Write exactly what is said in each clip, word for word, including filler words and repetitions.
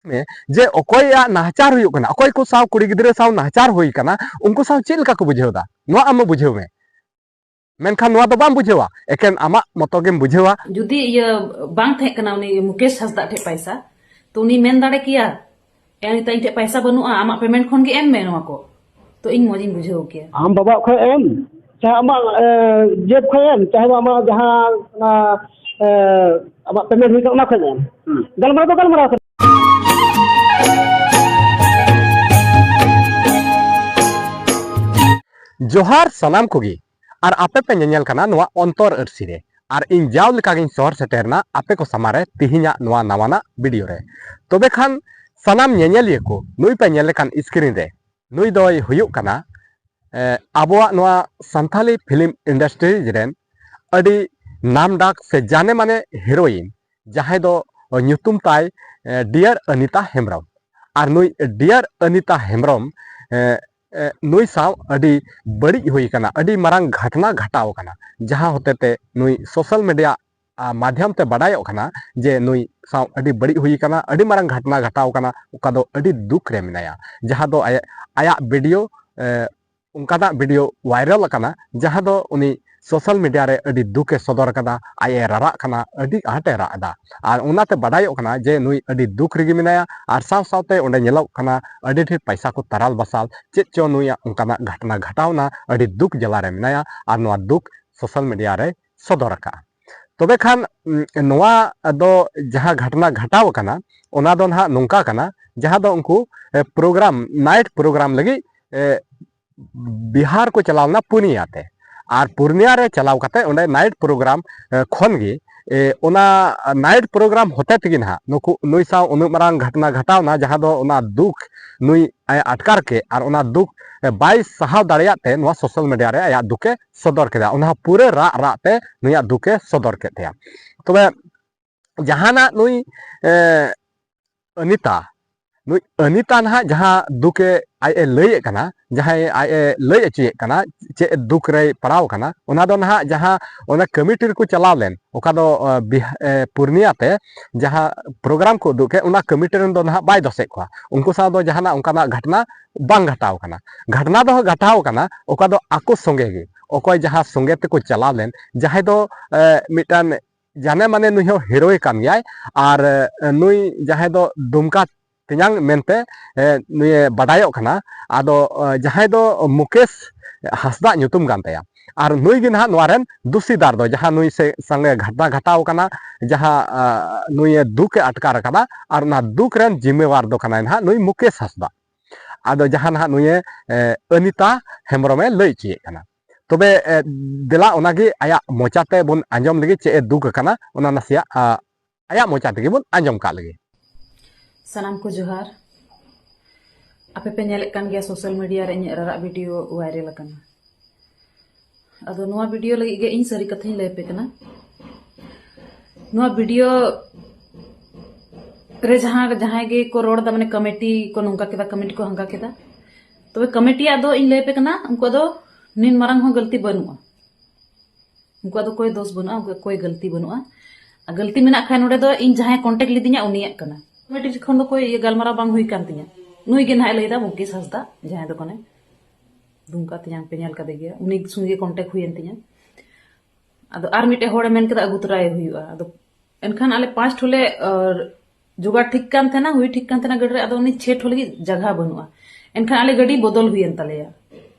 ᱢᱮ ᱡᱮ ᱚᱠᱚᱭᱟᱜ ᱱᱟᱦᱟᱪᱟᱨ ᱦᱩᱭᱩᱜ ᱠᱟᱱᱟ, ᱚᱠᱚᱭ ᱠᱚ ᱥᱟᱶ ᱠᱩᱲᱤ ᱜᱤᱫᱽᱨᱟᱹ ᱥᱟᱶ ᱱᱟᱦᱟᱪᱟᱨ ᱦᱩᱭ ᱠᱟᱱᱟ, ᱩᱱᱠᱩ ᱥᱟᱶ ᱪᱮᱫ ᱞᱮᱠᱟ ᱠᱚ ᱵᱩᱡᱷᱟᱹᱣ ᱮᱫᱟ, ᱱᱚᱣᱟ ᱟᱢ ᱵᱩᱡᱷᱟᱹᱣ ᱢᱮ᱾ ᱢᱮᱱᱠᱷᱟᱱ ᱱᱚᱣᱟ ᱫᱚ ᱵᱟᱢ ᱵᱩᱡᱷᱟᱹᱣᱟ, ᱮᱠᱮᱱ ᱟᱢᱟᱜ ᱢᱚᱛᱚ ᱜᱮᱢ ᱵᱩᱡᱷᱟᱹᱣᱟ᱾ ᱡᱩᱫᱤ ᱤᱭᱟᱹ ᱵᱟᱝ ᱛᱟᱦᱮᱸ ᱠᱟᱱᱟ ᱩᱱᱤ ᱢᱩᱠᱮᱥ ᱦᱟᱸᱥᱫᱟ ᱴᱷᱮᱡ ᱯᱟᱭᱥᱟ, ᱛᱚ ᱩᱱᱤ ᱢᱮᱱ ᱫᱟᱲᱮ ᱠᱮᱭᱟ, "ᱮ ᱱᱤᱛᱟ, ᱤᱧ ᱴᱷᱮᱡ ᱯᱟᱭᱥᱟ ᱵᱟᱹᱱᱩᱜᱼᱟ, ᱟᱢᱟᱜ ᱯᱮᱢᱮᱱᱴ ᱠᱷᱚᱱ ᱜᱮ ᱮᱢ ᱢᱮ ᱱᱚᱣᱟ ᱠᱚ", ᱛᱚ ᱤᱧ ᱢᱚᱡᱽ ᱤᱧ ᱵᱩᱡᱷᱟᱹᱣ ᱠᱮᱭᱟ᱾ ᱟᱢ ᱵᱟᱵᱟ ᱠᱷᱚᱡ ᱮᱢ, ᱪᱟᱦᱮ ᱟᱢᱟᱜ ᱮ, ᱡᱮᱵᱽ ᱠᱷᱚᱡ ᱮᱢ, ᱪᱟᱦᱮ ᱟᱢᱟᱜ ᱡᱟᱦᱟᱸ ᱚᱱᱟ ᱮ, ᱟᱢᱟᱜ ᱯᱮᱢᱮᱱᱴ ᱦᱩᱭ ᱠᱟᱱᱟ ᱚᱱᱟ ᱠᱷᱚᱡ ᱮᱢ᱾ ᱦᱩᱸ᱾ ᱜᱟᱞᱢᱟᱨᱟᱣ ᱫᱚ ᱜᱟᱞᱢᱟᱨᱟᱣ ᱠᱟᱱᱟ᱾ ᱡᱚᱦᱟᱨ ᱥᱟᱱᱟᱢ ᱠᱚᱜᱮ, ᱟᱨ ᱟᱯᱮ ᱯᱮ ᱧᱮᱧᱮᱞ ᱠᱟᱱᱟ ᱱᱚᱣᱟ ᱚᱱᱛᱚᱨ ᱟᱹᱨᱥᱤ ᱨᱮ, ᱟᱨ ᱤᱧ ᱡᱟᱣ ᱞᱮᱠᱟᱜᱤᱧ ᱥᱚᱦᱚᱨ ᱥᱮᱴᱮᱨ ᱮᱱᱟ ᱟᱯᱮ ᱠᱚ ᱥᱟᱢᱟᱝ ᱨᱮ ᱛᱤᱦᱤᱧᱟᱜ ᱱᱚᱣᱟ ᱱᱟᱣᱟᱱᱟᱜ ᱵᱷᱤᱰᱤᱭᱳ ᱨᱮ᱾ ᱛᱚᱵᱮ ᱠᱷᱟᱱ ᱥᱟᱱᱟᱢ ᱧᱮᱧᱮᱞᱤᱭᱟᱹ ᱠᱚ, ᱱᱩᱭ ᱯᱮ ᱧᱮᱞ ᱞᱮᱠᱟᱱ ᱥᱠᱨᱤᱱ ᱨᱮ, ᱱᱩᱭ ᱫᱚᱭ ᱦᱩᱭᱩᱜ ᱠᱟᱱᱟ ᱮ, ᱟᱵᱚᱣᱟᱜ ᱱᱚᱣᱟ ᱥᱟᱱᱛᱷᱟᱞᱤ ᱯᱷᱤᱞᱢ ᱤᱱᱰᱟᱥᱴᱨᱤ ᱨᱮᱱ ᱟᱹᱰᱤ ᱱᱟᱢ ᱰᱟᱠ ᱥᱮ ᱡᱟᱱᱮ ᱢᱟᱱᱮ ᱦᱤᱨᱳᱭᱤᱱ, ᱡᱟᱦᱟᱸᱭ ᱫᱚ ᱧᱩᱛᱩᱢ ᱛᱟᱭ, ᱮ, ᱰᱤᱭᱟᱨ ᱚᱱᱤᱛᱟ ᱦᱮᱢᱵᱨᱚᱢ᱾ ᱟᱨ ᱱᱩᱭ ᱰᱤᱭᱟᱨ ᱚᱱᱤᱛᱟ ᱦᱮᱢᱵᱨᱚᱢ, ᱮ, ᱮ, ᱱᱩᱭ ᱥᱟᱶ ᱟᱹᱰᱤ ᱵᱟᱹᱲᱤᱡ ᱦᱩᱭ ᱟᱠᱟᱱᱟ, ᱟᱹᱰᱤ ᱢᱟᱨᱟᱝ ᱜᱷᱟᱴᱱᱟ ᱜᱷᱟᱴᱟᱣ ᱟᱠᱟᱱᱟ, ᱡᱟᱦᱟᱸ ᱦᱚᱛᱮᱛᱮ ᱱᱩᱭ ᱥᱳᱥᱟᱞ ᱢᱤᱰᱤᱭᱟ ᱟ, ᱢᱟᱫᱷᱭᱚᱢ ᱛᱮ ᱵᱟᱰᱟᱭᱚᱜ ᱠᱟᱱᱟ ᱡᱮ ᱱᱩᱭ ᱥᱟᱶ ᱟᱹᱰᱤ ᱵᱟᱹᱲᱤᱡ ᱦᱩᱭ ᱟᱠᱟᱱᱟ, ᱟᱹᱰᱤ ᱢᱟᱨᱟᱝ ᱜᱷᱟᱴᱱᱟ ᱜᱷᱟᱴᱟᱣ ᱟᱠᱟᱱᱟ, ᱚᱠᱟ ᱫᱚ ᱟᱹᱰᱤ ᱫᱩᱠ ᱨᱮ ᱢᱮᱱᱟᱭᱟ᱾ ᱡᱟᱦᱟᱸ ᱫᱚ ᱟᱭᱟᱜ, ᱟᱭᱟᱜ ᱵᱷᱤᱰᱤᱭᱳ, ᱮ, ᱚᱱᱠᱟᱱᱟᱜ ᱵᱷᱤᱰᱤᱭᱳ ᱵᱷᱟᱭᱨᱟᱞ ᱟᱠᱟᱱᱟ, ᱡᱟᱦᱟᱸ ᱫᱚ ᱩᱱᱤ ᱥᱳᱥᱟᱞ ᱢᱤᱰᱤᱭᱟ ᱨᱮ ᱟᱹᱰᱤ ᱫᱩᱠ ᱮ ᱥᱚᱫᱚᱨ ᱟᱠᱟᱫᱟ, ᱟᱡ ᱮ ᱨᱟᱨᱟᱜ ᱠᱟᱱᱟ, ᱟᱹᱰᱤ ᱟᱸᱴ ᱮ ᱨᱟᱜ ᱮᱫᱟ᱾ ᱟᱨ ᱚᱱᱟᱛᱮ ᱵᱟᱰᱟᱭᱚᱜ ᱠᱟᱱᱟ ᱡᱮ ᱱᱩᱭ ᱟᱹᱰᱤ ᱫᱩᱠ ᱨᱮᱜᱮ ᱢᱮᱱᱟᱭᱟ᱾ ᱟᱨ ᱥᱟᱶ ᱥᱟᱶᱛᱮ ᱚᱸᱰᱮ ᱧᱮᱞᱚᱜ ᱠᱟᱱᱟ ᱟᱹᱰᱤ ᱰᱷᱮᱨ ᱯᱟᱭᱥᱟ ᱠᱚ ᱛᱟᱨᱟᱞ ᱵᱟᱥᱟᱞ, ᱪᱮᱫ ᱪᱚ ᱱᱩᱭᱟᱜ ᱚᱱᱠᱟᱱᱟᱜ ᱜᱷᱟᱴᱱᱟ ᱜᱷᱟᱴᱟᱣᱱᱟ, ᱟᱹᱰᱤ ᱫᱩᱠ ᱡᱟᱞᱟ ᱨᱮ ᱢᱮᱱᱟᱭᱟ᱾ ᱟᱨ ᱱᱚᱣᱟ ᱫᱩᱠ ᱥᱳᱥᱟᱞ ᱢᱤᱰᱤᱭᱟ ᱨᱮ ᱥᱚᱫᱚᱨ ᱟᱠᱟᱫᱼᱟ᱾ ᱛᱚᱵᱮ ᱠᱷᱟᱱ, ᱩᱸ, ᱱᱚᱣᱟ ᱫᱚ ᱡᱟᱦᱟᱸ ᱜᱷᱟᱴᱱᱟ ᱜᱷᱟᱴᱟᱣ ᱟᱠᱟᱱᱟ, ᱚᱱᱟ ᱫᱚ ᱱᱟᱦᱟᱜ ᱱᱚᱝᱠᱟ ᱠᱟᱱᱟ, ᱡᱟᱦᱟᱸ ᱫᱚ ᱩᱱᱠᱩ, ᱮ, ᱯᱨᱳᱜᱨᱟᱢ, ᱱᱟᱭᱤᱴ ᱯᱨᱳᱜᱨᱟᱢ ᱞᱟᱹᱜᱤᱫ, ᱮ, ᱵᱤᱦᱟᱨ ᱠᱚ ᱪᱟᱞᱟᱣ ᱞᱮᱱᱟ ᱯᱩᱨᱱᱤᱭᱟ ᱛᱮ᱾ ᱟᱨ ᱯᱩᱨᱱᱤᱭᱟ ᱨᱮ ᱪᱟᱞᱟᱣ ᱠᱟᱛᱮ ᱚᱸᱰᱮ ᱱᱟᱭᱤᱴ ᱯᱨᱳᱜᱨᱟᱢ, ᱮ, ᱠᱷᱚᱱ ᱜᱮ, ᱮ, ᱚᱱᱟ ᱱᱟᱭᱤᱴ ᱯᱨᱳᱜᱨᱟᱢ ᱦᱚᱛᱮ ᱛᱮᱜᱮ ᱱᱟᱦᱟᱜ ᱱᱩᱠᱩ, ᱱᱩᱭ ᱥᱟᱶ ᱩᱱᱟᱹᱜ ᱢᱟᱨᱟᱝ ᱜᱷᱟᱴᱱᱟ ᱜᱷᱟᱴᱟᱣ ᱮᱱᱟ, ᱡᱟᱦᱟᱸ ᱫᱚ ᱚᱱᱟ ᱫᱩᱠ ᱱᱩᱭ ᱟᱡ ᱟᱴᱠᱟᱨ ᱠᱮᱫ ᱟᱨ ᱚᱱᱟ ᱫᱩᱠ, ᱮ, ᱵᱟᱭ ᱥᱟᱦᱟᱣ ᱫᱟᱲᱮᱭᱟᱜ ᱛᱮ ᱱᱚᱣᱟ ᱥᱳᱥᱟᱞ ᱢᱤᱰᱤᱭᱟ ᱨᱮ ᱟᱭᱟᱜ ᱫᱩᱠ ᱮ ᱥᱚᱫᱚᱨ ᱠᱮᱫᱟ᱾ ᱚᱱᱟ ᱦᱚᱸ ᱯᱩᱨᱟᱹ ᱨᱟᱜ ᱨᱟᱜ ᱛᱮ ᱱᱩᱭᱟᱜ ᱫᱩᱠ ᱮ ᱥᱚᱫᱚᱨ ᱠᱮᱫ ᱛᱟᱭᱟ᱾ ᱛᱚᱵᱮ ᱡᱟᱦᱟᱱᱟᱜ ᱱᱩᱭ, ᱮ, ᱚᱱᱤᱛᱟ ᱱᱩᱭ ᱚᱱᱤᱛᱟ ᱱᱟᱦᱟᱜ ᱡᱟᱦᱟᱸ ᱫᱩᱠ ᱮ ᱟᱡ ᱮ ᱞᱟᱹᱭᱮᱫ ᱠᱟᱱᱟ, ᱡᱟᱦᱟᱸᱭ ᱟᱡ ᱮ ᱞᱟᱹᱭ ᱦᱚᱪᱚᱭᱮᱫ ᱠᱟᱱᱟ, ᱪᱮᱫ ᱫᱩᱠ ᱨᱮᱭ ᱯᱟᱲᱟᱣ ᱠᱟᱱᱟ, ᱚᱱᱟ ᱫᱚ ᱱᱟᱦᱟᱜ ᱡᱟᱦᱟᱸ ᱚᱱᱟ ᱠᱚᱢᱤᱴᱤ ᱨᱮᱠᱚ ᱪᱟᱞᱟᱣ ᱞᱮᱱ, ᱚᱠᱟ ᱫᱚ ᱯᱩᱨᱱᱤᱭᱟ ᱛᱮ ᱡᱟᱦᱟᱸ ᱯᱨᱳᱜᱨᱟᱢ ᱠᱚ ᱩᱫᱩᱜ ᱠᱮᱫ, ᱚᱱᱟ ᱠᱚᱢᱤᱴᱤ ᱨᱮᱱ ᱫᱚ ᱱᱟᱦᱟᱜ ᱵᱟᱭ ᱫᱚᱥᱮᱫ ᱠᱚᱣᱟ᱾ ᱩᱱᱠᱩ ᱥᱟᱶ ᱫᱚ ᱡᱟᱦᱟᱱᱟᱜ ᱚᱱᱠᱟᱱᱟᱜ ᱜᱷᱟᱴᱱᱟ ᱵᱟᱝ ᱜᱷᱟᱴᱟᱣ ᱠᱟᱱᱟ᱾ ᱜᱷᱟᱴᱱᱟ ᱫᱚ ᱜᱷᱟᱴᱟᱣ ᱠᱟᱱᱟ ᱚᱠᱟ ᱫᱚ ᱟᱠᱚ ᱥᱚᱸᱜᱮ ᱜᱮ, ᱚᱠᱚᱭ ᱡᱟᱦᱟᱸ ᱥᱚᱸᱜᱮ ᱛᱮᱠᱚ ᱪᱟᱞᱟᱣ ᱞᱮᱱ, ᱡᱟᱦᱟᱸᱭ ᱫᱚ ᱢᱤᱫᱴᱟᱝ ᱡᱟᱱᱮ ᱢᱟᱱᱮ ᱱᱩᱭ ᱦᱚᱸ ᱦᱤᱨᱳᱭ ᱠᱟᱱ ᱜᱮᱭᱟᱭ᱾ ᱟᱨ ᱱᱩᱭ ᱡᱟᱦᱟᱸᱭ ᱫᱚ ᱫᱩᱢᱠᱟ ᱛᱮᱧᱟᱝ ᱢᱮᱱᱛᱮ ᱱᱩᱭᱮ ᱵᱟᱰᱟᱭᱚᱜ ᱠᱟᱱᱟ᱾ ᱟᱫᱚ ᱡᱟᱦᱟᱸᱭ ᱫᱚ ᱢᱩᱠᱮᱥ ᱦᱟᱸᱥᱫᱟᱜ ᱧᱩᱛᱩᱢ ᱠᱟᱱ ᱛᱟᱭᱟ᱾ ᱟᱨ ᱱᱩᱭ ᱜᱮ ᱱᱟᱦᱟᱜ ᱱᱚᱣᱟ ᱨᱮᱱ ᱫᱩᱥᱤᱫᱟᱨ ᱫᱚ, ᱡᱟᱦᱟᱸ ᱱᱩᱭ ᱥᱮ ᱥᱚᱸᱜᱮ ᱜᱷᱟᱴᱱᱟ ᱜᱷᱟᱴᱟᱣ ᱠᱟᱱᱟ, ᱡᱟᱦᱟᱸ ᱱᱩᱭᱮ ᱫᱩᱠ ᱮ ᱟᱴᱠᱟᱨ ᱟᱠᱟᱫᱟ, ᱟᱨ ᱚᱱᱟ ᱫᱩᱠ ᱨᱮᱱ ᱡᱤᱢᱢᱮᱣᱟᱨ ᱫᱚ ᱠᱟᱱᱟᱭ ᱱᱟᱦᱟᱜ ᱱᱩᱭ ᱢᱩᱠᱮᱥ ᱦᱟᱸᱥᱫᱟ᱾ ᱟᱫᱚ ᱡᱟᱦᱟᱸ ᱱᱟᱦᱟᱜ ᱱᱩᱭᱮ ᱚᱱᱤᱛᱟ ᱦᱮᱢᱵᱨᱚᱢᱮ ᱞᱟᱹᱭ ᱦᱚᱪᱚᱭᱮᱫ ᱠᱟᱱᱟ᱾ ᱛᱚᱵᱮ ᱫᱮᱞᱟ ᱚᱱᱟᱜᱮ ᱟᱭᱟᱜ ᱢᱚᱪᱟ ᱛᱮ ᱵᱚᱱ ᱟᱸᱡᱚᱢ ᱞᱮᱜᱮ, ᱪᱮᱫ ᱮ ᱫᱩᱠ ᱟᱠᱟᱱᱟ, ᱚᱱᱟ ᱱᱟᱥᱮᱭᱟᱜ ᱟᱭᱟᱜ ᱢᱚᱪᱟ ᱛᱮᱜᱮ ᱵᱚᱱ ᱟᱸᱡᱚᱢ ᱠᱟᱜ ᱞᱮᱜᱮ᱾ ᱥᱟᱱᱟᱢ ᱠᱚ ᱡᱚᱦᱟᱨ᱾ ᱟᱯᱮ ᱯᱮ ᱧᱮᱞᱮᱫ ᱠᱟᱱ ᱜᱮᱭᱟ ᱥᱳᱥᱟᱞ ᱢᱤᱰᱤᱭᱟ ᱨᱮ ᱤᱧᱟᱹᱜ ᱨᱟᱨᱟᱜ ᱵᱷᱤᱰᱤᱭᱳ ᱵᱷᱟᱭᱨᱟᱞ ᱟᱠᱟᱱᱟ᱾ ᱟᱫᱚ ᱱᱚᱣᱟ ᱵᱷᱤᱰᱤᱭᱳ ᱞᱟᱹᱜᱤᱫ ᱜᱮ ᱤᱧ ᱥᱟᱹᱨᱤ ᱠᱟᱛᱷᱟᱧ ᱞᱟᱹᱭ ᱟᱯᱮ ᱠᱟᱱᱟ᱾ ᱱᱚᱣᱟ ᱵᱷᱤᱰᱤᱭᱳ ᱨᱮ ᱡᱟᱦᱟᱸ ᱡᱟᱦᱟᱸᱭ ᱜᱮ ᱠᱚ ᱨᱚᱲ ᱮᱫᱟ, ᱢᱟᱱᱮ ᱠᱚᱢᱮᱴᱤ ᱠᱚ ᱱᱚᱝᱠᱟ ᱠᱮᱫᱟ, ᱠᱚᱢᱮᱴᱤ ᱠᱚ ᱦᱟᱝᱠᱟ ᱠᱮᱫᱟ, ᱛᱚᱵᱮ ᱠᱚᱢᱮᱴᱤᱭᱟᱜ ᱫᱚ ᱤᱧ ᱞᱟᱹᱭ ᱟᱯᱮ ᱠᱟᱱᱟ, ᱩᱱᱠᱩᱣᱟᱜ ᱫᱚ ᱱᱤᱱ ᱢᱟᱨᱟᱝ ᱦᱚᱸ ᱜᱟᱹᱞᱛᱤ ᱵᱟᱹᱱᱩᱜᱼᱟ᱾ ᱩᱱᱠᱩᱣᱟᱜ ᱫᱚ ᱠᱚᱭ ᱫᱳᱥ ᱵᱟᱹᱱᱩᱜᱼᱟ, ᱩᱱᱠᱩᱣᱟᱜ ᱠᱚᱭ ᱜᱟᱹᱞᱛᱤ ᱵᱟᱹᱱᱩᱜᱼᱟ᱾ ᱟᱨ ᱜᱟᱹᱞᱛᱤ ᱢᱮᱱᱟᱜ ᱠᱷᱟᱱ ᱱᱚᱰᱮ ᱫᱚ ᱤᱧ ᱡᱟᱦᱟᱸᱭ ᱠᱚᱱᱴᱮᱠᱴ ᱞᱤᱫᱤᱧᱟ ᱩᱱᱤᱭᱟᱜ ᱠᱟᱱᱟ᱾ ᱠᱚᱢᱮᱴᱤ ᱠᱷᱚᱱ ᱫᱚ ᱠᱚᱭ ᱤᱭᱟᱹ ᱜᱟᱞᱢᱟᱨᱟᱣ ᱵᱟᱝ ᱦᱩᱭ ᱠᱟᱱ ᱛᱤᱧᱟ᱾ ᱱᱩᱭ ᱜᱮ ᱱᱟᱦᱟᱜ ᱮ ᱞᱟᱹᱭᱫᱟ, ᱢᱩᱠᱮᱥ ᱦᱟᱸᱥᱫᱟ, ᱡᱟᱦᱟᱸᱭ ᱫᱚ ᱠᱟᱱᱮ ᱫᱩᱢᱠᱟ ᱛᱮᱧᱟᱝ ᱯᱮ ᱧᱮᱞ ᱠᱟᱫᱮ ᱜᱮᱭᱟ, ᱩᱱᱤ ᱥᱚᱸᱜᱮ ᱠᱚᱱᱴᱮᱠᱴ ᱦᱩᱭᱮᱱ ᱛᱤᱧᱟ᱾ ᱟᱫᱚ ᱟᱨ ᱢᱤᱫᱴᱮᱡ ᱦᱚᱲᱮ ᱢᱮᱱ ᱠᱮᱫᱟ ᱟᱹᱜᱩ ᱛᱚᱨᱟᱭᱮ ᱦᱩᱭᱩᱜᱼᱟ᱾ ᱟᱫᱚ ᱮᱱᱠᱷᱟᱱ ᱟᱞᱮ ᱯᱟᱸᱪ ᱴᱷᱚᱞᱮ ᱟᱨ ᱡᱚᱜᱟᱲ ᱴᱷᱤᱠ ᱠᱟᱱ ᱛᱟᱦᱮᱱᱟ, ᱦᱩᱭ ᱴᱷᱤᱠ ᱠᱟᱱ ᱛᱟᱦᱮᱱᱟ ᱜᱟᱹᱰᱤ ᱨᱮ, ᱟᱫᱚ ᱩᱱᱤ ᱪᱷᱮ ᱴᱷᱚ ᱞᱟᱹᱜᱤᱫ ᱡᱟᱜᱟ ᱵᱟᱹᱱᱩᱜᱼᱟ᱾ ᱮᱱᱠᱷᱟᱱ ᱟᱞᱮ ᱜᱟᱹᱰᱤ ᱵᱚᱫᱚᱞ ᱦᱩᱭᱮᱱ ᱛᱟᱞᱮᱭᱟ᱾